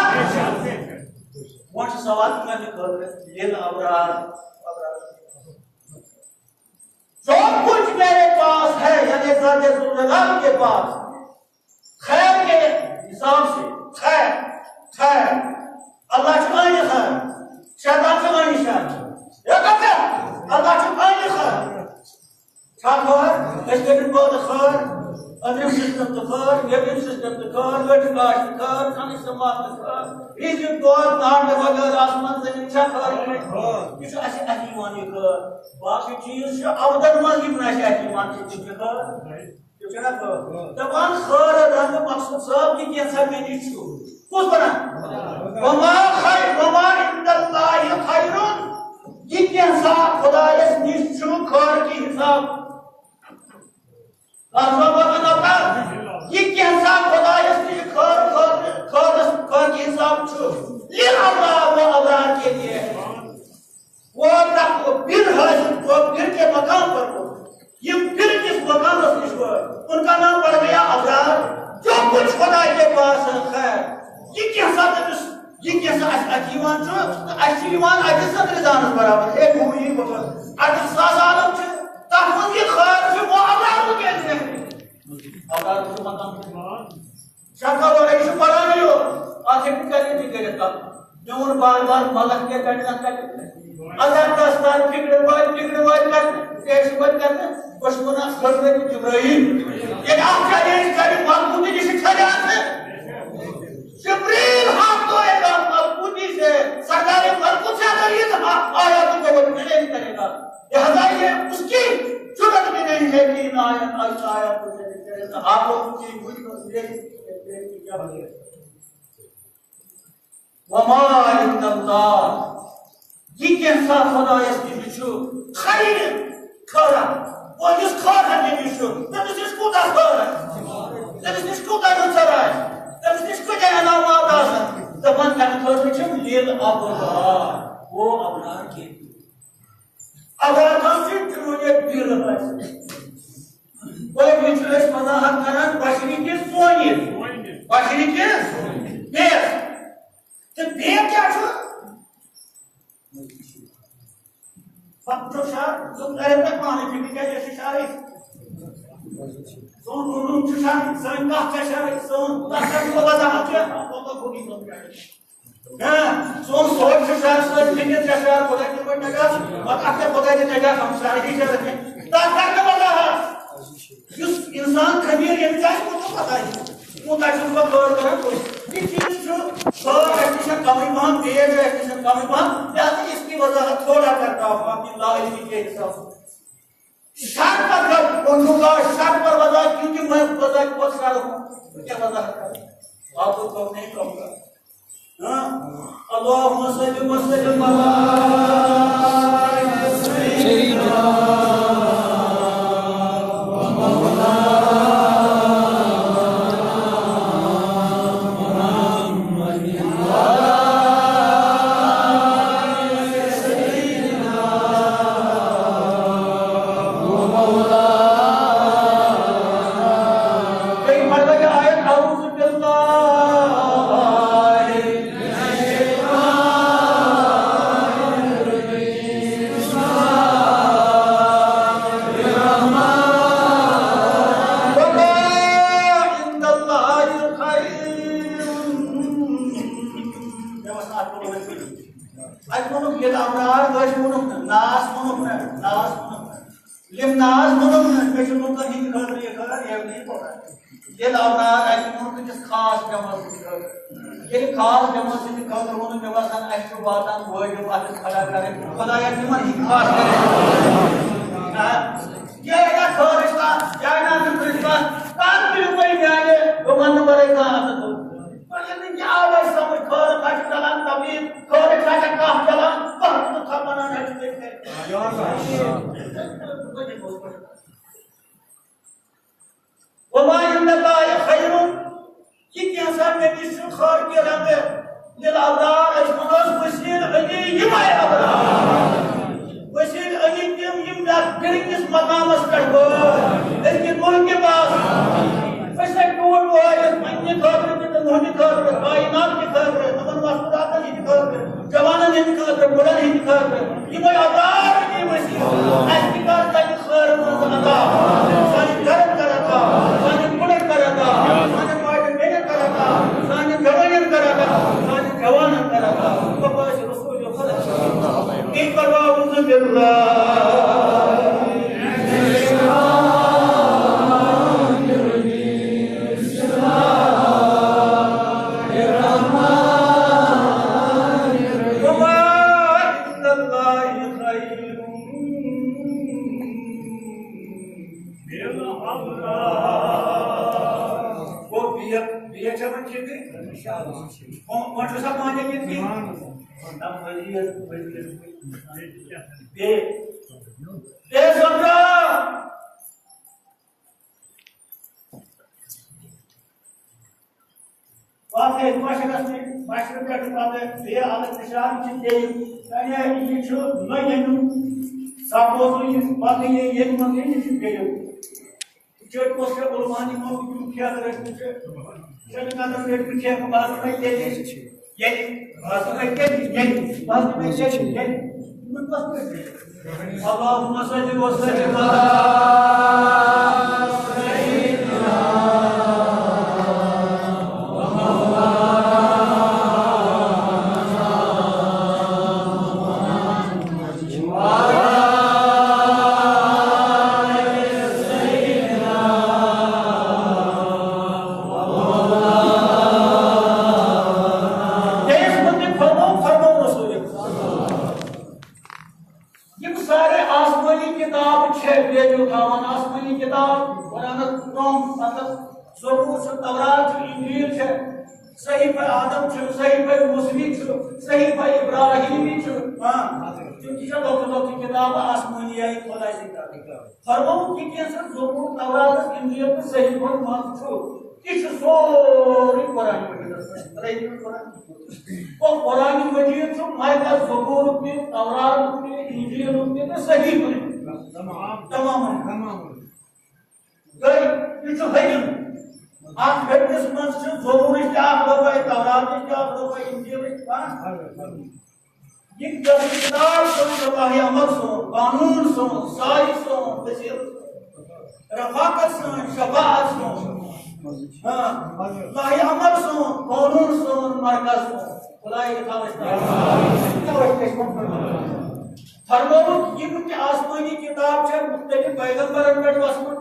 وۄنۍ چھُ سوال تِمن تہِ خٲطرٕ، لِل ابرار۔ جو کچھ میرے پاس ہے، یعنی ذات ذوالجلال کے پاس، خیر کے حساب سے، خیر، خیر، اللہ چھُ عین خیر، شیطان چھُ عین شر۔ یہ کتھ ہے؟ اللہ چھُ عین خیر۔ چھا خیر؟ أسۍ کٔرِتھ پٲدٕ خیر، أنٛدرِم سسٹم تہٕ خیر، نیٚبرِم سسٹم تہٕ خیر، لٔٹھۍ کاش تہٕ خیر، کھنٕچ تہٕ مژھ تہٕ خیر، رِزق دۄد، ناٹہٕ وغٲرٕ، آسمان زٔمیٖن چھا خیر؟ یہِ چھُ اَسہِ اَتھِ یِوان یہِ خیر۔ باقٕے چیٖز چھِ عبدن منٛز یِم نہٕ اَسہِ اَتھِ یِوان چھِ، تِم چھِ خٲر۔ تِم چھِ نہ خٲر۔ دَپان خٲر رنٛگ مقصود صٲب، یہِ کینٛژھا مےٚ نِش چھُ۔ کُس وَنان؟ وما خیر، وما عند اللہ خیر۔ یہِ کینٛژھا خۄدایَس نِش چھُ خٲر کہِ حساب۔ لفظ وَنان اَتھ۔ یہِ کینٛژھا خۄدایَس نِش خٲر، خٲر، خٲرَس، خٲر کہِ حساب چھُ۔ لِلْأَبْرَارِ، وہ ابرار کے لیے۔ وہ تک، وہ بر حاصل، جو بر کے مقام پر ہو، یہ بر کس مقام پر ہو، ان کا نام پڑ گیا ابرار۔ جو کچھ خدا کے پاس ہے خیر۔ یہ کینٛژھا تٔمِس، یہ کینٛژھا اَسہِ اَتھِ یِوان چھُ، تہٕ اَسہِ چھُ یِوان اَتہِ صدرِ دانَس برابر۔ ہے، ہُہ یہِ بہٕ کرٕ۔ اَتہِ ساس عالم چھِ، تَتھ منٛز یہِ خیر چھُ، وہ ابرار کے لیے۔ ابرار چھُ مقام۔ شکل ورٲے چھُ پران یہِ۔ اَتھ ہیٚکہِ نہٕ کَرِتھ تہِ کٔرِتھ کانٛہہ۔ میون بار بار ملک کیٛاہ کَرِ نہ کَرِ۔ اگر دستار فِکرِ وٲلۍ، فِکرِ وٲلۍ کَرِ، پیشہٕ وٲلۍ کَرِ، بہٕ چھُس وَنان حضرت جبرائیل۔ ییٚلہِ اَکھ چیلنج کَرِ ملکوٗتی، یہِ چھِ کھڑے اَتھٕ۔ جبرائیل ہاتھ دھوئے گا ملکوتی سے، سرکار ملکوت سے اگر یہ آیاتوں کو وہ چیلنج کرے گا، لہذا یہ اس کی جرات بھی نہیں ہے کہ ان آیات، آیات کو چیلنج کرے گا۔ آپ لوگوں کی وہی مسئلے وما عند اللہ، یہ کینٛژھا خدایس نِش چھُ خیر، خٲرا، وہ یُس خٲرا نِش چھُ، تٔمِس نِش کوٗتاہ خٲر آسہِ، تٔمِس نِش کوٗتاہ رٕژر آسہِ، تٔمِس نِش کۭتیاہ انعامات آسن، دَپان تَمہِ خٲطرٕ چھِ لِل ابرار، وہ ابرار کے لیے۔ ابرار کم چھِ؟ تِمو ییٚتہِ دِل آسہِ۔ گوٚو، یہِ چھِ أسۍ وضاحت کران بشری کِس سونہِ۔ بشری کِس؟ بیٚیس۔ تہٕ بیٚیہِ کیٛاہ چھُ؟ پتہٕ چھُ شر، سُہ کرِ مےٚ پانَے فِکرِ، کیٛازِ أسۍ چھِ شرٕے۔ سون علوم چھُ شرٕے، سٲنۍ کتھ چھےٚ شرٕے، سون تتھ چھےٚ وضاحت چھےٚ، ہاں، سون سونچ چھُ شر، سٲنۍ فِکر چھےٚ شر، خۄداے کِتھ پٲٹھۍ نجات، پتہٕ اَتھ کیٛاہ خۄداے دِ نجات، ہم سارے ہی شر چھِ۔ تَتھ کَرِ نہٕ وضاحت۔ یُس اِنسان خبیٖر، ییٚمِس آسہِ کوٗتاہ پتہ چھِ، کوٗتاہ چھُس بہٕ غٲر کران کُس۔ یہِ چیٖز چھُ غٲر، اَسہِ نِش چھےٚ کمٕے پہم، تیز چھےٚ اَسہِ نِش کمٕے پہم، لہذا اس کی وضاحت تھوڑا کرتا ہوں اپنی لاعلمی کے حساب سے۔ شر پر جب اٹھوں گا، شر پر وضاحت، کیونکہ میں وضاحت بہت شر ہوں، تو کیا وضاحت کروں؟ آپ کو کم نہیں کہوں گا۔ ہاں؟ اللهم صل وسلم على سيدنا ییٚلہِ ناز ووٚنُم نہٕ، مےٚ چھُ لُکن ہٕنٛدِ خٲطرٕ یہِ خٲر، یہِ نہٕ یہِ پَتہ۔ ییٚلہِ آو ناز، اَتہِ ووٚنُم تہٕ کِس خاص جمٲژ ہٕنٛدِ خٲطرٕ۔ ییٚلہِ خاص جمٲژ ہٕنٛدِ خٲطرٕ ووٚنُم، مےٚ باسان، اَسہِ چھُ واتان وٲجِب اَتھ کھڑا کَرٕنۍ۔ خۄدایا، تِمن ہٕنٛدِ خاص کَرٕنۍ۔ آ، یہِ اَتہِ خٲرٕچ کَتھ، یہِ اَتہِ فِکرٕچ کَتھ، کَتھ تُلِو تُہۍ میٛانہِ ہُہ وَننہٕ وَرٲے کانٛہہ اَتھٕ تُل؟ وۄنۍ ییٚلہِ نہٕ یہِ آو اَسہِ سَمٕجھ، خٲرٕ کَتھ چھِ چَلان، تَبلیغ، خٲرٕ کَتھ چھِ کَتھ چَلان، کانٛہہ تہِ تھَپھ وَنان، اَسہِ چھُ تیٚلہِ کَرِ۔ وما عند الله خير، یہِ کینٛژھا مےٚ نِش چھُ خٲر کہِ رنگہٕ للابرار، أسۍ وَنوس وسیل علی یِمے ابرار۔ وسیل علی تِم یِم یَتھ گرٛنٛگِس مقامس پٮ۪ٹھ وٲتۍ، أزکہِ دۄہ کہِ بعد۔ أسۍ ہیٚکۍ ٹوٗرۍ وٲتِتھ پننہِ خٲطرٕ تہِ تہٕ تُہنٛدِ خٲطرٕ، کائنات کہِ خٲطرٕ، تِمن مستوراتن ہٕنٛدِ خٲطرٕ، جوانن ہٕنٛدِ خٲطرٕ، بُڑن ہٕنٛدِ خٲطرٕ۔ یِمے ابرار یِم أسۍ، اَسہِ تہِ کر تَتہِ خٲر منٛز عطا، سانٮ۪ن گرن کر عطا، سانٮ۪ن کُلٮ۪ن کر عطا، سانٮ۪ن ماجٮ۪ن بیٚنٮ۪ن کر عطا، سانٮ۪ن جوانٮ۪ن کر عطا، سانٮ۪ن جوانن کر عطا۔ وفاظ رسول خدا۔ اقرأ أعوذ بالله۔ وما عند الله خير للأبرار۔ گوٚو، بیٚیہِ، بیٚیہِ چھا وۄنۍ کینٛہہ؟ وۄنۍ، وۄنۍ چھُ سا پانہٕ کینٛہہ؟ نہ، ؤری حظ، ؤری حظ۔ بیٚیہِ، بیٚیہِ سمجھا؟ پتہٕ ییٚلہِ مشرقس نِش، مشرق پٮ۪ٹھ پتہٕ بیٚیہِ الگ نشان چھِ بیٚیہِ، یعنی یہِ چھُ نٔے ییٚمیُک سپوز یہِ پتہٕ یہِ ییٚتہِ منٛز یہِ چھُ بیٚیہِ۔ یہِ چھُ أتھۍ منٛز چھِ علماء یِمو یِم کھیت رٔٹمٕتۍ چھِ، چھِ نہٕ نظر رٔٹمٕتۍ کھیت، بہٕ ہسا وَنہٕ ییٚتہِ، ییٚتہِ، بہٕ ہسا وَنہٕ ییٚتہِ، ییٚتہِ، بہٕ ہسا وَنہٕ ییٚتہِ، ییٚتہِ۔ یِمن کۄس پٲٹھۍ چھِ؟ اللهم صل وسلم على سيدنا ییٚمِس مُتعلِق فرموو، فرموو رسول۔ یِم سارے آسمٲنی کِتابہٕ چھےٚ، ویلیو تھاوان آسمٲنی کِتاب، قرآنَس برٛونٛہہ، مطلب، زبور چھُ، تورات چھُ، انجیل چھےٚ، صحیفہ آدم چھُ، صحیفہ موسوی چھُ، صحیفہ ابراہیمی چھُ، ہاں، تِم تہِ چھےٚ لۄکچہِ لۄکچہِ کِتابہٕ آسمٲنی آیہِ خۄداے سٕنٛدِ طرفہٕ۔ فرمووُکھ، یہِ کینٛژھا زبور، توراتس، انجیل تہٕ صحیفن منٛز چھُ، تہِ چھُ سورُے قرآن مجیدس منٛز۔ ترٛٲیِو قرآن مجید۔ گوٚو، قرآن مجید چھُ مرکز زبورُک تہِ، توراتُک تہِ، انجیلُک تہِ تہٕ صحیفُک تہِ۔ تمام۔ گٔے، یہِ چھُ حکم۔ اَتھ حکمس منٛز چھِ زبورٕچ تہِ اکھ رۄپے، توراتٕچ تہِ اکھ رۄپے، انجیلٕچ تہِ اکھ۔ یہِ کتاب سون، راہ عمل سون، قانون سون، ساز سون، وسیلہٕ سون، رفاقت سون، شفاعت سون، ہاں، راہ عمل سون، قانون سون، مرکز سون، خداے تھاو أسۍ تھاو أسۍ۔ فرمووُکھ، یِم تہِ آسمٲنی کِتاب چھےٚ مُختٔلِف پیغمبرن پٮ۪ٹھ وژھمٕژ،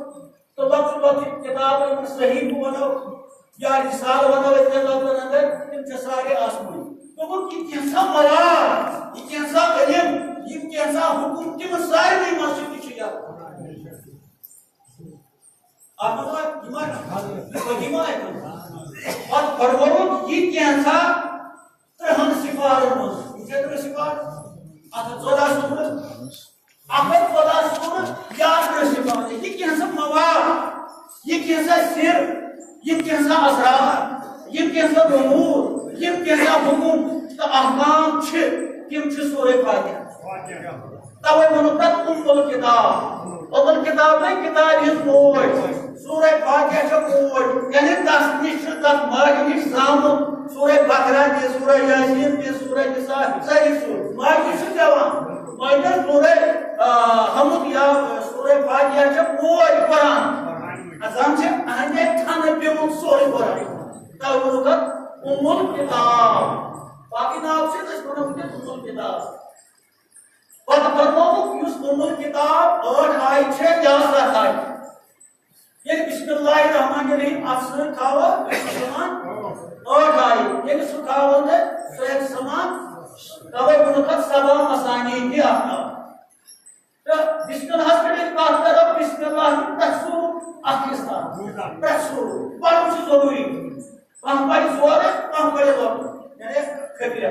تہٕ لۄکچہِ لۄکچہِ کِتابہٕ یِمن صحیفہٕ ونو یا رسالہٕ ونو أزکٮ۪ن لفظن اندر، تِم چھِ سارے آسمٲنی۔ دوٚپُکھ، یہِ کینٛژھا مراد، یہِ کینٛژھا علم، یِم کینٛژھا حکم، تِم سارنٕے منٛز چھِ، تہِ چھُ یَتھ۔ اَتھ منٛز آے یِمن قدیمہ آیتن۔ پتہٕ فرمووُکھ، یہِ کینٛژھا ترٕٛہن سِفارن منٛز۔ یِم چھِ ترٕٛہ سِفار؟ اَتھ ژۄداہ سوٗرٕ، اَتھ ژۄداہ سوٗرٕ یا ترٕٛہ سِفار۔ یہِ کینٛژھا مواد، یہِ کینٛژھا سِر، یہِ کینٛژھا اسرار، یہِ کینٛژھا امور، یہِ کینٛژھا حکم تہٕ احکام چھِ، تِم چھِ سورہ فاتحہ۔ توے ووٚنُکھ تتھ ام الکتاب۔ ام الکتاب گٔے کتابہِ ہٕنٛز موج۔ سورہ فاتحہ چھےٚ موج۔ یعنی تس نِش چھُ، تتھ ماجہِ نِش زامُت سورہ بقرہ تہِ، سورہ یاسین تہِ، سورہ نساء، سٲری سورہ۔ ماجہِ نِش چھُ زٮ۪وان۔ مگر سورہ، آ، حمد یا سورہ فاتحہ چھےٚ موج قرآن۔ زن چھِ اہندے تھنہٕ پیوٚمُت سورُے قرآن۔ توے ووٚنُکھ اتھ ام الکتاب۔ باقٕے ناو چھِ أسۍ ونان وٕنکیٚس ام الکتاب۔ پتہٕ فرمووُکھ، یُس ام الکتاب ٲٹھ آیہِ چھِ یا ستھ آیہِ۔ ییٚلہِ بسم اللہ الرحمن الرحیم اتھ سۭتۍ تھاوو، سُہ چھُ سمان ٲٹھ آیہِ۔ ییٚلہِ سُہ تھاوو تہٕ سُہ ہیٚکہِ سمان، توے ووٚنُکھ اتھ سبع مثانی تہِ اتھ ناو۔ تہٕ بسم اللہ ہس پٮ۪ٹھ ییٚلہِ کتھ کرو، بسم اللہ چھُ پرٛٮ۪تھ سورُک اکھ حصہٕ، پرٛٮ۪تھ سورُک پرُن چھُ ضروٗری۔ کانٛہہ پرِ زورٕ، کانٛہہ پرِ لۄکُٹ، یعنی خفیہ۔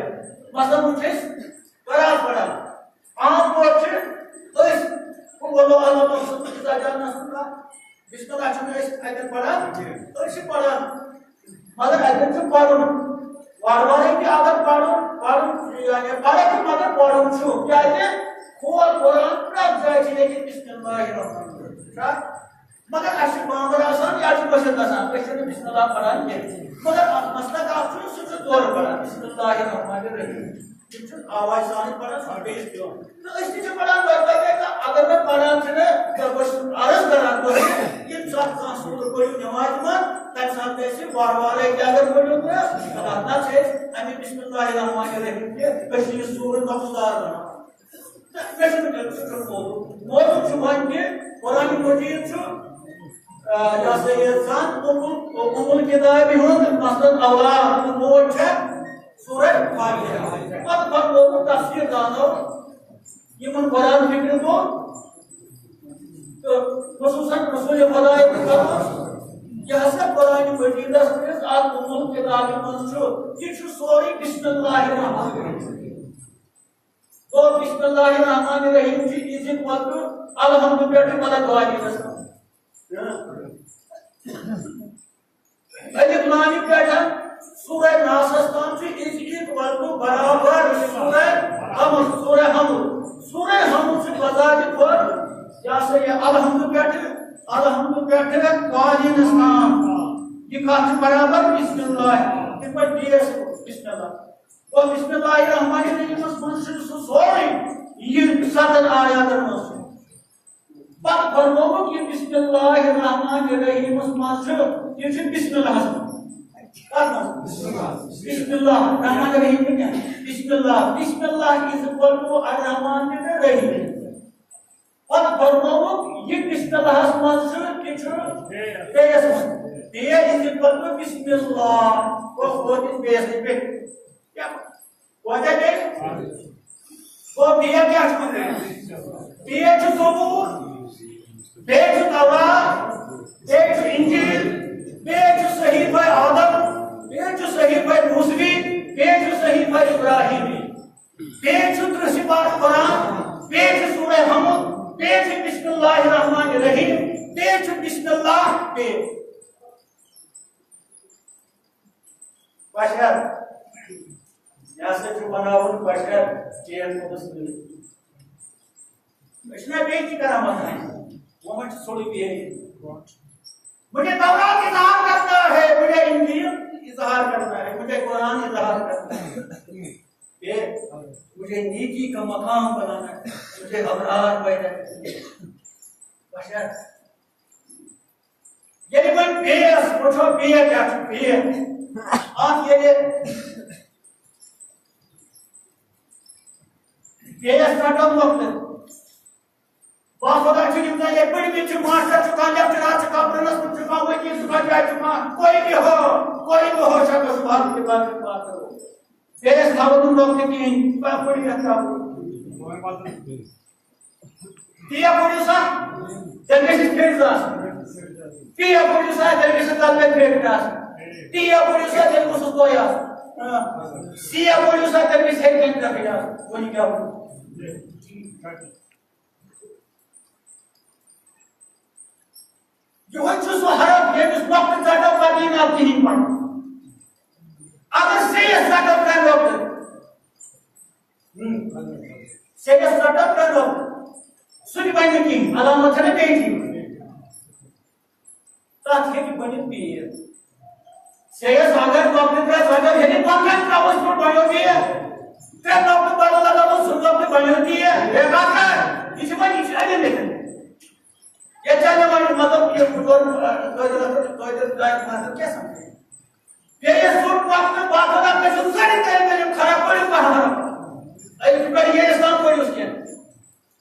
مثلاً وٕچھ أسۍ قرآن پران۔ عام طور چھِ أسۍ قل هو الله احد، سورہ اذا جاء نصر اللہ، بسم اللہ چھِنہٕ أسۍ اَتٮ۪ن پران، أسۍ چھِ پران۔ مگر اَتٮ۪ن چھُ پرُن۔ وارٕ وارَے تہِ اگر پرُن، پرُن، یعنی پرُن تہِ مگر پرُن چھُ۔ کیٛازِ؟ کھول قرآن، پرٛٮ۪تھ جایہِ چھِ لیکھِتھ بسم اللہ الرحمن الرحیم۔ چھا؟ مگر اَسہِ چھُ بامبر آسان یا چھُ مٔشِد گژھان، أسۍ چھِنہٕ بسم اللہ پران کینٛہہ۔ مگر اَتھ مسلک اَکھ چھُ، سُہ چھُ زورٕ پران، بسم اللہ الرحمن الرحیم۔ یِم چھِ آوازِ سانٕے پران، سُہ چھُ بیٚیِس پٮ۪وان۔ تہٕ أسۍ تہِ چھِ پران دۄیہِ دۄیہِ لَٹہِ، اگر نہٕ پران چھِنہٕ، تہٕ بہٕ چھُس عرض کران تۄہہِ، ییٚمہِ ساتہٕ کانٛہہ سورٕ پٔرِو نٮ۪مازِ منٛز، تَمہِ ساتہٕ گژھِ وارٕ وارَے تہِ اگر پٔرِو تہٕ، نَتہٕ چھِ أسۍ اَمہِ بسم اللہ الرحمن الرحیم کہِ أسۍ چھِ یہِ سورٕ نۄقصدار بناوان۔ مےٚ چھُنہٕ تیٚلہِ سُہ چھُنہٕ موضوع۔ موضوع چھُ وۄنۍ کہِ قرآن مجیٖد چھُ، آ، یہِ ہسا یہِ زن اُمُل، اُمُل کِتابہِ ہُنٛد، مثلاً، اولاد تہٕ موج چھےٚ سورہ فاتحہ۔ پتہٕ فرمووُکھ تفسیٖر دانو یِمن قرآن فکرِ گوٚو تہٕ خصوٗصاً رسول خدایہِ تہِ فرموو، یہِ ہسا قرآن مجیٖدس منٛز اتھ اُمُل کِتابہِ منٛز چھُ، یہِ چھُ سورُے بسم اللہ الرحمن الرحیم۔ گوٚو بسم اللہ الرحمن الرحیم چھُ is equal to الحمد پٮ۪ٹھٕ ولد الضالین۔ الف لام پٮ۪ٹھٕ سورہ ناسس تام چھُ is equal to برابر سورہ حمد، سورہ حمد۔ سورہ حمد چھُ بذات خود، یہِ ہسا یہِ الحمد پٮ۪ٹھٕ، الحمد پٮ۪ٹھٕ قالینس تام۔ یہِ کتھ چھِ برابر بسم اللہ، یِتھ پٲٹھۍ بیٚیِس بسم اللہ۔ گوٚو بسم اللہ الرحمن الرحیمس منٛز چھُ سُہ سورُے، یہِ ستن آیاتن منٛز چھُ۔ پتہٕ فرمووُکھ یہِ بسم اللہ الرحمن الرحیمس منٛز چھُ، یہِ چھُ بسم اللہس منٛز۔ کتھ منٛز؟ بسم اللہ الرحمن الرحیم نہٕ کینٛہہ۔ بسم اللہ، بسم اللہ is equal to الرحمن تہٕ الرحیم۔ پتہٕ فرمووُکھ، یہِ بسم اللہس منٛز چھُ، یہِ چھُ بیٚیِس منٛز۔ بیٚیہِ is equal to بسم اللہ۔ گوٚو ووت أسۍ بیٚیِس نِش بیٚیہِ۔ کیٛاہ؟ وۄنۍ کیٛاہ بیٚیہِ؟ گوٚو بیٚیہِ کیٛاہ چھُ وَنان؟ بیٚیہِ چھُ زبور، بیٚیہِ چھُ تورات، بیٚیہِ چھُ انجیل، بیٚیہِ چھُ صحیفہ آدم، بیٚیہِ چھُ صحیفہ موسوی، بیٚیہِ چھُ صحیفہ ابراہیمی۔ بیٚیہِ چھُ ترٕٛہ سِپارٕ قرآن، بیٚیہِ چھُ سورہ حمد، بیٚیہِ چھُ بسم اللہ الرحمن الرحیم، بیٚیہِ چھُ بسم اللہ، بیٚیہِ بشر۔ یہِ ہسا چھُ بناوُن بشر چین قدس کٔرِتھ۔ أسۍ چھِنہ بیٚیہِ تہِ کران وۄنۍ؟ وۄنۍ چھُ ژھوٚرُے بیٚیہِ۔ مجھے تورات اظہار کرنا ہے، مجھے انجیل اظہار کرنا ہے، مجھے قرآن اظہار کرنا ہے۔ یہ مجھے نیکی کا مقام بنانا ہے، مجھے ابرار پیدا کرنا ہے۔ بشر۔ ییٚلہِ وۄنۍ بیٚیِس وٕچھو، بیٚیہِ کیٛاہ چھُ، بیٚیہِ۔ اَتھ ییٚلہِ بیٚیِس رَٹو مۄکلہِ۔ باخۄدا چھُ یِم زَن ییٚتہِ پٔرۍمٕتۍ چھِ، ماسٹر چھُ کانٛہہ، لیکچرار چھُ کانٛہہ، پرنسپل چھُ کانٛہہ، وکیل چھُ کانٛہہ، جج چھُ کانٛہہ، کوئی بھی ہو، کوئی بھی ہو، شخص بھارت کے بارے میں بات کرو۔ بیٚیِس تھاوو نہٕ نۄقطہٕ کِہیٖنۍ، کانٛہہ پٔرِو یَتھ کیٛاہ گوٚو۔ تی یا پٔرِو سا، تیٚلہِ گژھِ فِٹ آسُن۔ تی یا پٔرِو سا، تیٚلہِ گژھِ تَتھ پٮ۪ٹھ فِٹ آسُن۔ تی یا پٔرِو سا، تیٚلہِ گوٚژھُس تۄہہِ آسُن۔ ہاں۔ سی یا پٔرِو سا، تیٚلہِ گژھِ ہیٚرِ کَنہِ پٮ۪ٹھٕے آسُن۔ وۄنۍ کیٛاہ ووٚن؟ یِہوٚے چھُ سُہ حرف، ییٚمِس نۄقطہٕ ژَٹو، پَتہٕ یی نہٕ اَتھ کِہیٖنۍ پَرنہٕ۔ اگر سیٚیِس ژَٹو ترٛےٚ نۄقطہٕ، ہُم۔ سیٚیِس ژَٹو ترٛےٚ نۄقطہٕ، سُہ تہِ بَنہِ نہٕ کِہیٖنۍ، علامت چھَنہ بیٚیہِ تہِ۔ تَتھ ہیٚکہِ بٔنِتھ پیر۔ سیٚیِس اگر نۄقطہٕ ترٛےٚ ژَٹو، ییٚلہِ پَنٛداہ ترٛاوُس پٮ۪ٹھ بَنیو پیر، ترٛےٚ نۄقطہٕ بَدل لَگاوُس، زٕ نۄقطہٕ بَنیو پیر، بیکار کَر؟ یہِ چھِ وۄنۍ، یہِ چھِ اَمہِ لیکھِتھ۔ ییٚتہِ چھا مےٚ وۄنۍ مطلب یہِ بہٕ کَرٕ، آ، قٲدِر اَتھٕ، قٲدِر دانہِ مطلب کیٛاہ سَمجھِ؟ بیٚیہِ یُس سُہ وقتہٕ وقتہٕ اَتھ گژھِ سٲری کامہِ کٔرِو خراب، کٔرِو کانٛہہ حرف۔ أکِس پٮ۪ٹھ ییٚلہِ اِسلام پٔرِو کینٛہہ۔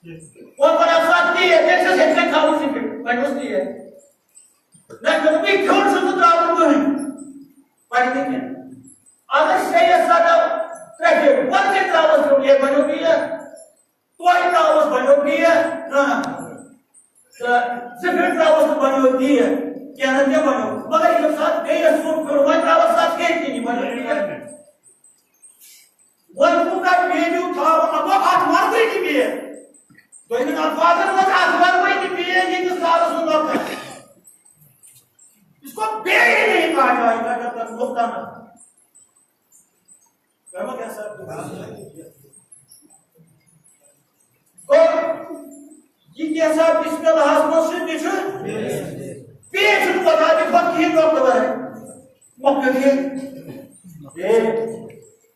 وۄنۍ وَنان سا تیز، تیٚلہِ چھَس ہیٚچھنَے تھاوُن ذِکِر، وۄنۍ اوس تیز۔ نہ، مےٚ دوٚپ، یہِ کھیوٚن چھُس نہٕ ترٛاوُن کٕہٕنۍ، پَرِ نہٕ کینٛہہ۔ اگر شےٚ یا سَداہ ترٛےٚ پھِرِ، وۄنۍ تہِ ترٛاوَس کھیوٚن، یے بَنیو بیٚیہِ۔ توتہِ ترٛاوُس بَنیو ٹھیٖک، ہاں۔ تہٕ زٕ پھِرِ ترٛاوُس تہٕ بَنیو ٹھیٖک۔ کینٛہہ نَتہٕ کینٛہہ بَنیو۔ مگر ییٚمہِ ساتہٕ بیٚیِس سیُن پھیوٚر، وۄنۍ ترٛاوَس تَتھ کھیٚنۍ کِنی بَنیو ٹھیٖک۔ وۄنۍ کوٗتاہ بیٚیہِ دیُن تھاوُن، اَما اَتھ مَرژٕے تہِ بیٚیہِ۔ دوٚیمٮ۪ن الفاظن منٛز اَتھ مَرژٕے تہِ بیٚیہِ، ییٖتِس کالَس نہٕ نۄقصان۔ اس کو بیٚیہِ نہیں کہا جائے گا جب تک نۄقصان نہ ہو۔ گوٚو کیٛاہ سا؟ گوٚو یہِ کیٛاہ سا بسم اللہس منٛز چھُ، یہِ چھُ، بیٚیہِ چھُنہٕ پتہ تہِ پتہٕ کِہیٖنۍ، ڈاکٹر ہے۔ مۄکلیو یہِ۔ اے،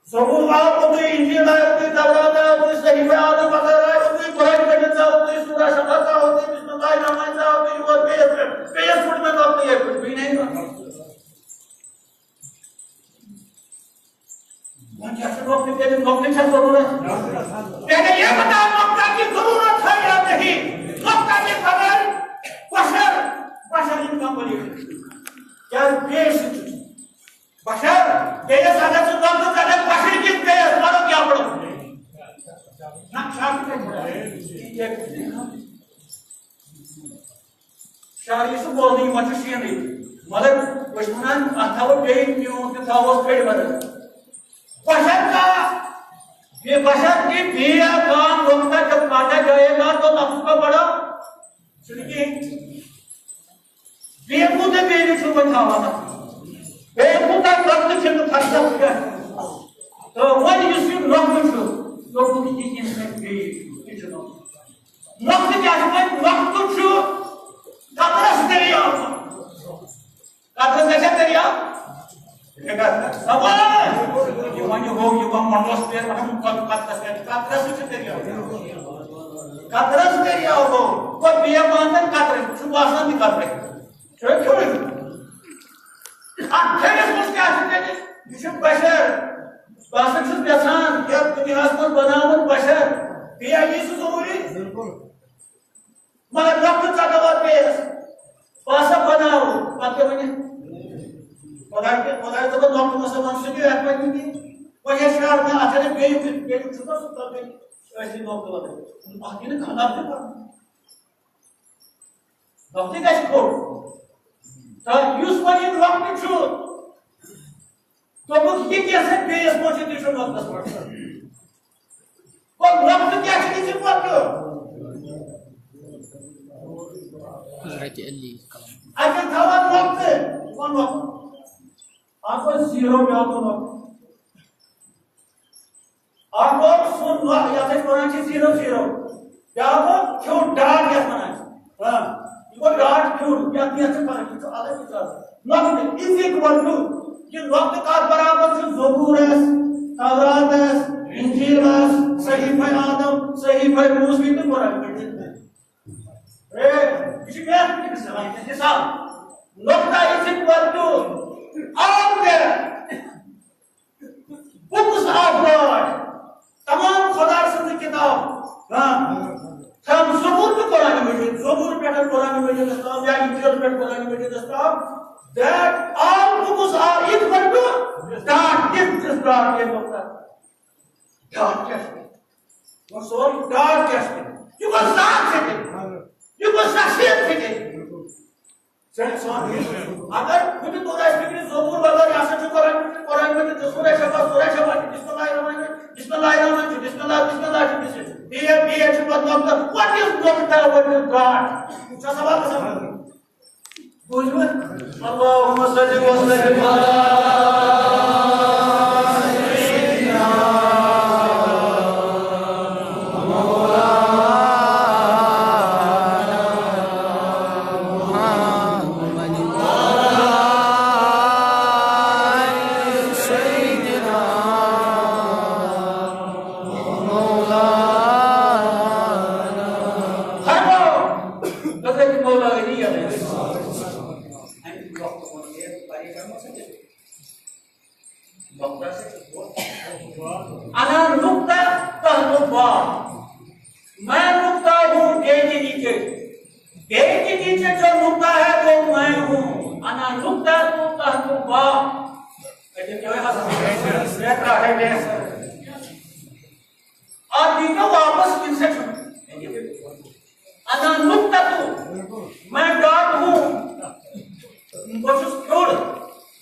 زبور آو اوترٕ، انجیل آو اوترٕ، تورات آو اوترٕ، صحیفہ آدم وغیرہ آو اوترٕ، قرآن مجید آو اوترٕ، سورہ شمس آو اوترٕ، بسم اللہ الرحمن الرحیم آو اوترٕ، یور بیٚیِس پٮ۪ٹھ، بیٚیِس پھُٹ مےٚ نۄقطہٕ یِتھ پٲٹھۍ، بیٚیہِ نہٕ۔ وۄنۍ کیٛاہ چھُ نۄقطہٕ؟ تیٚلہِ نۄقطہٕ چھا ضروٗرت؟ پہلے یہ بتاؤ، نقطہ کی ضرورت ہے یا نہیں؟ نقطہ کے بغیر بشر، بشر incomplete۔ کیا پیش بشر، بیس اگر ژٕ نۄقطہٕ ژَٹکھ، بشر کِس بیس پَرو کیٛاہ پَرو؟ نہ، شرط کیٛاہ پَرو؟ شاعری چھُ بوزنٕے، یِمن چھُ شیٖنٕے۔ مگر بہٕ چھُس وَنان، اَتھ تھاوو بیٚیہِ میوٗٹھ تہِ تھاووس کھٔڑۍ بدل۔ بشر کا، یہ بشر کی بھی کام وقت جب کاٹا جائے گا تو نفس کو بڑا چھُنہٕ کِہیٖنۍ۔ بیٚیہِ کوٗتاہ بیٚیہِ چھُ وۄنۍ تھاوان اَتھ؟ بیٚیہِ کوٗتاہ نۄقطہٕ چھِ نہٕ خرچَس پٮ۪ٹھ؟ تہٕ وۄنۍ یُس یہِ نۄقطہٕ چھُ، لوٚگمُت یہِ کِنۍ چھُنہٕ بیٚیہِ، یہِ چھُ نۄقطہٕ۔ نۄقطہٕ کیٛاہ چھُ وۄنۍ؟ نۄقطہٕ چھُ قطرس دٔریاو۔ قطرس گژھِ ہا دٔریاو؟ زبان۔ یہِ وۄنۍ ہو، یہِ وۄنۍ مۄنڈوس پٮ۪ٹھ وَنان، قطرس گژھِ، قطرس چھُ دٔریاو۔ قطرس دٔریاو گوٚو، گوٚو بیٚیہِ مان تن قطرٕ، چھُ باسان تہِ قطرٕ۔ چھُ کھیوٚن۔ اَتھ کھیٚنَس منٛز کیٛاہ چھُ تیٚلہِ؟ یہِ چھُ بشر۔ بہٕ ہسا چھُس یَژھان یَتھ دُنیاہَس منٛز بَناوُن بشر۔ بیٚیہِ یی سُہ ضروٗری؟ مگر نۄقطہٕ ژَٹو اَتھ بیٚیِس۔ بہٕ ہسا بَناوٕ۔ پَتہٕ کیٛاہ وَنہِ؟ خۄداے تہِ، خۄداے دوٚپُن، نۄقطہٕ مہ سا وَن سُہ تہِ، یَتھ وَنہِ تہِ۔ وۄنۍ یہِ شرار مےٚ اَتھ چھَنہٕ بیٚیہِ تہِ، بیٚیہِ چھُ نہ سُہ تَتھ بیٚیہِ أسۍ نۄقطہٕ وَنان۔ اَتھ یی نہٕ خطاب تہِ پَرنہٕ۔ نۄقطہٕ گژھِ کھوٚٹ۔ تہٕ یُس وۄنۍ یہِ نۄقطہٕ چھُ، دوٚپُکھ، یہِ کیٛاہ سا بیٚیِس پٲٹھۍ چھُ، تہِ چھُ نۄقطَس پٮ۪ٹھ۔ گوٚو نۄقطہٕ کیٛاہ چھُ، یہِ چھُ نۄقطہٕ۔ حضرت علی۔ اَتہِ تھاوان نۄقطہٕ، یہِ گوٚو نۄقطہٕ۔ اَتھ گوٚو زیٖرو، بیٛاکھ گوٚو نۄقطہٕ۔ اکھ گوٚو سُہ نۄ-، یَتھ أسۍ وَنان چھِ زیٖرو زیٖرو۔ بیٛاکھ گوٚو کھیوٚن ڈاٹ یَتھ وَنان چھِ۔ ہاں، یہِ گوٚو ڈاٹ کھیوٚن، یَتھ، یَتھ چھِ فرق، یہِ چھُ الگ، یہِ چھُ الگ۔ نۄقطہٕ is equal to، یہِ نۄقطہٕ کَتھ برابر چھُ؟ زبورَس، توراتَس، انجیلَس، صحیفہ آدم، صحیفہ موسوی تہٕ قرآن مجید۔ اے، یہِ چھُ mathematics، یہِ چھُ حساب۔ نۄقطہٕ is equal to all the books of God، تمام خدا سٕنٛزٕ کِتاب، ہاں، from زبور to قرآن مجید، زبور پٮ۪ٹھ قرآن مجیدس تام یا انجیل پٮ۪ٹھ قرآن مجیدس تام، that all books are equal to dot، this is dot، یہِ نۄقطہٕ۔ ڈاٹ کیٛاہ چھُ؟ وۄنۍ سورُے ڈاٹ کیٛاہ چھُ؟ یہِ گوٚو ذات فِکر، یہِ گوٚو شخصیت فِکر۔ اگر خود تو آسہِ فِکرِ زبور بغٲر، یہِ ہسا چھُ قرآن، قرآن مجید، سورہ شفا، سورہ شفا چھُ بسم اللہ الرحمن الرحیم، بسم اللہ الرحمن چھُ، بسم اللہ، بسم اللہ چھُ، بسم اللہ۔ بیٚیہِ، بیٚیہِ چھُ پتہٕ نۄقطہٕ، what is نۄقطہٕ، what is dot? چھا سوال گژھان؟ بوٗزِو حظ؟ اللهم صل وسلم على سيدنا فرماو، حضرت مولا علی علیہ السلام۔ اَمہِ وقتہٕ ووٚن أمۍ، پریشان مہ چھُ گژھُن۔ یہ جو نقطہ ہے، وہ میں ہوں۔ انا نقطہ تو تحت با۔ آپ دیکھو واپس کن سے چھو۔ انا نقطہ تو، میں ڈاٹ ہوں۔ بہٕ چھُس پھیوٚر۔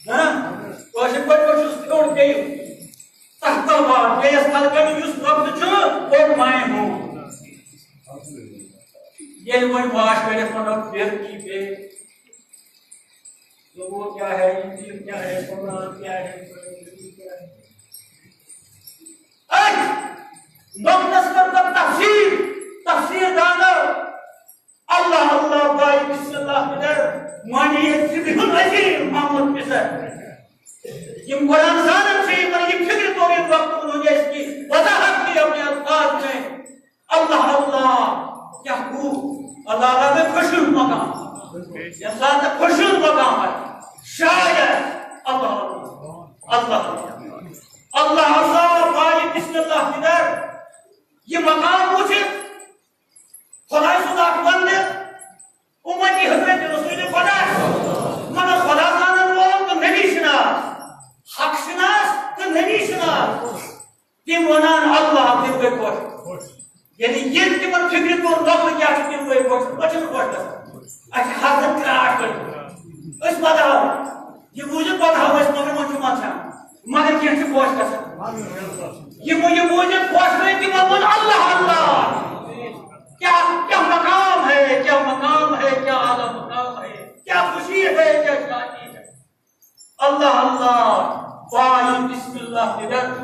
ہاں؟ کٲشِر پٲٹھۍ بہٕ چھُس پھیوٚر بیٚیہِ۔ تحت با، بیٚیِس تل کَنہِ یُس نۄقطہٕ چھُ، وہ میں ہوں۔ ییٚلہِ وۄنۍ واش کٔرِتھ وَنو، پھر کی پہ، تو وہ کیا ہے، یہ پھر کیا ہے، قرآن کیا ہے، قرآن کیا ہے؟ أتھۍ نۄقطس کٔر پتہٕ تفسیٖر، تفسیٖر دانو، اللہ اللہ، بھائی بسم اللہ پِتر، معنی ہے ذبح العظیم محمد پِتر۔ یِم قرآن زانن چھِ، یِمن یہِ فکر توٚر، ییٚمہِ وقتہٕ ووٚن اَسہِ کہِ وضاحت کی اپنے الفاظ میں۔ اللہ اللہ، کیا گو؟ اللہ اللہ میں خشوع مقام۔ انسان کا خشوع مقام ہے۔ شاید اللہ اللہ، اللہ اللہ، اللہ اللہ، بھائی بسم اللہ پِتر۔ یہ مقام وُچھِتھ خداے سُنٛد اکھ بندٕ، امتی حضرت رسول خدا، مگر خدا زانن وول تہٕ نبی شناس، حق شناس تہٕ نبی شناس، تِم ونان اللہ، تِم گٔے خۄش۔ یعنی ییٚلہِ تِمن فکرِ توٚر نۄقطہٕ کیٛاہ چھُ، تِم گٔے خۄش، پتہٕ چھِنہٕ خۄش گژھان۔ اَسہِ چھِ حضرت کراٹھ کٔرمٕتۍ۔ أسۍ پتہٕ ہاوو۔ یہِ بوٗزِتھ پتہٕ ہاوو أسۍ، مگر وۄنۍ چھُ منٛدچھان۔ مگر کینٛہہ چھِ خۄش گژھان۔ یِمو یہِ بوٗزِتھ خۄش گٔے، تِمو ووٚن، اللہ اللہ، کیا، کیا مقام ہے، کیا مقام ہے، کیا اعلیٰ مقام ہے، کیا خوشی ہے، کیا شادی ہے۔ اللہ اللہ، بھائی بسم اللہ پِتر،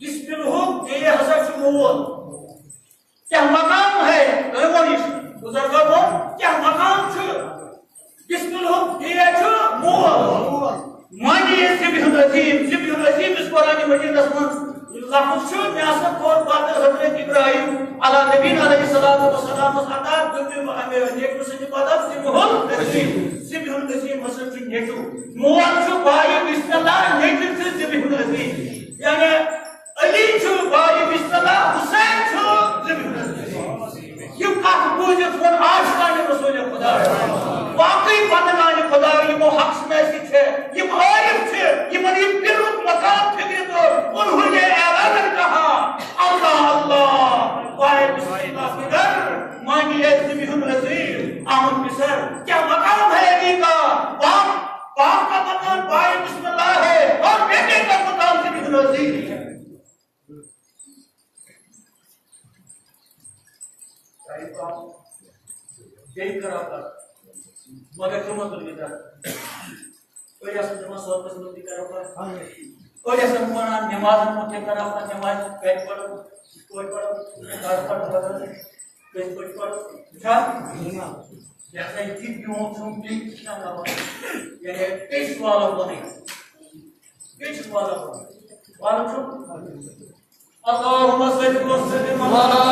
بسم اللہ بیٚیہِ ہسا چھُ مول۔ کیا مقام ہے؟ تۄہہِ ووٚن یہِ بُزرگو ووٚن، کیا مقام چھُ؟ بسم اللہ بیٚیہِ چھُ مول۔ معنی ذبح العظیم، ذبح العظیم یُس قرآن مجیدس منٛز لفظ چھُ، مےٚ ہسا کوٚر پتہٕ حضرت ابراہیم علیٰ نبینا علیہ الصلوۃ والسلامس عطا، دیُت تٔمۍ امہِ نیٚچوِ سٕنٛدِ بدل ذبح العظیم۔ ذبح العظیم ہسا چھُ نیٚچوٗ۔ مول چھُ بھائی بسم اللہ، نیٚچوٗ چھُ ذبح العظیم۔ یعنی علی چھُ بھائی بسم اللہ، حسین چھُ ذبح العظیم۔ یِم کتھ بوٗزِتھ ووٚن عاشقانِ رسول خدا، واقعی بندگانِ خدا، یِمو حق شناسی چھِ، یِم عارف چھِ، یِمن یہِ پیرُک مقام فکرِ توٚر، انہوں نے اعلاناً کہا، اللہ اللہ، بھائی بسم اللہ پِتر، معنی ہے ذبح العظیم، احمد پسر، کیا مقام ہے علی کا؟ باپ، باپ کا مقام بھائی بسم اللہ ہے اور بیٹے کا مقام ذبح العظیم ہے۔ بیٚیہِ کَرو کَتھ۔ مگر تِمن تُل یہِ درد۔ أڑۍ آسَن دَپان صحبس منٛز تہِ کَرو کَتھ۔ أڑۍ آسَن وَنان نٮ۪مازَن منٛز تہِ کَرو کَتھ، نٮ۪مازِ کَتہِ پَرو، کِتھ پٲٹھۍ پَرو، کَر پَرو، کَتھ پَرو، کِتھ پٲٹھۍ پَرو۔ چھا؟ یہِ ہسا یہِ تہِ برٛونٛٹھ چھُنہٕ بیٚیہِ کِہیٖنۍ دَپان۔ یعنی پیش والا بَنٕنۍ۔ پیش والا بَنٕنۍ۔ وَنُن چھُ۔ اللهم صل وسلم على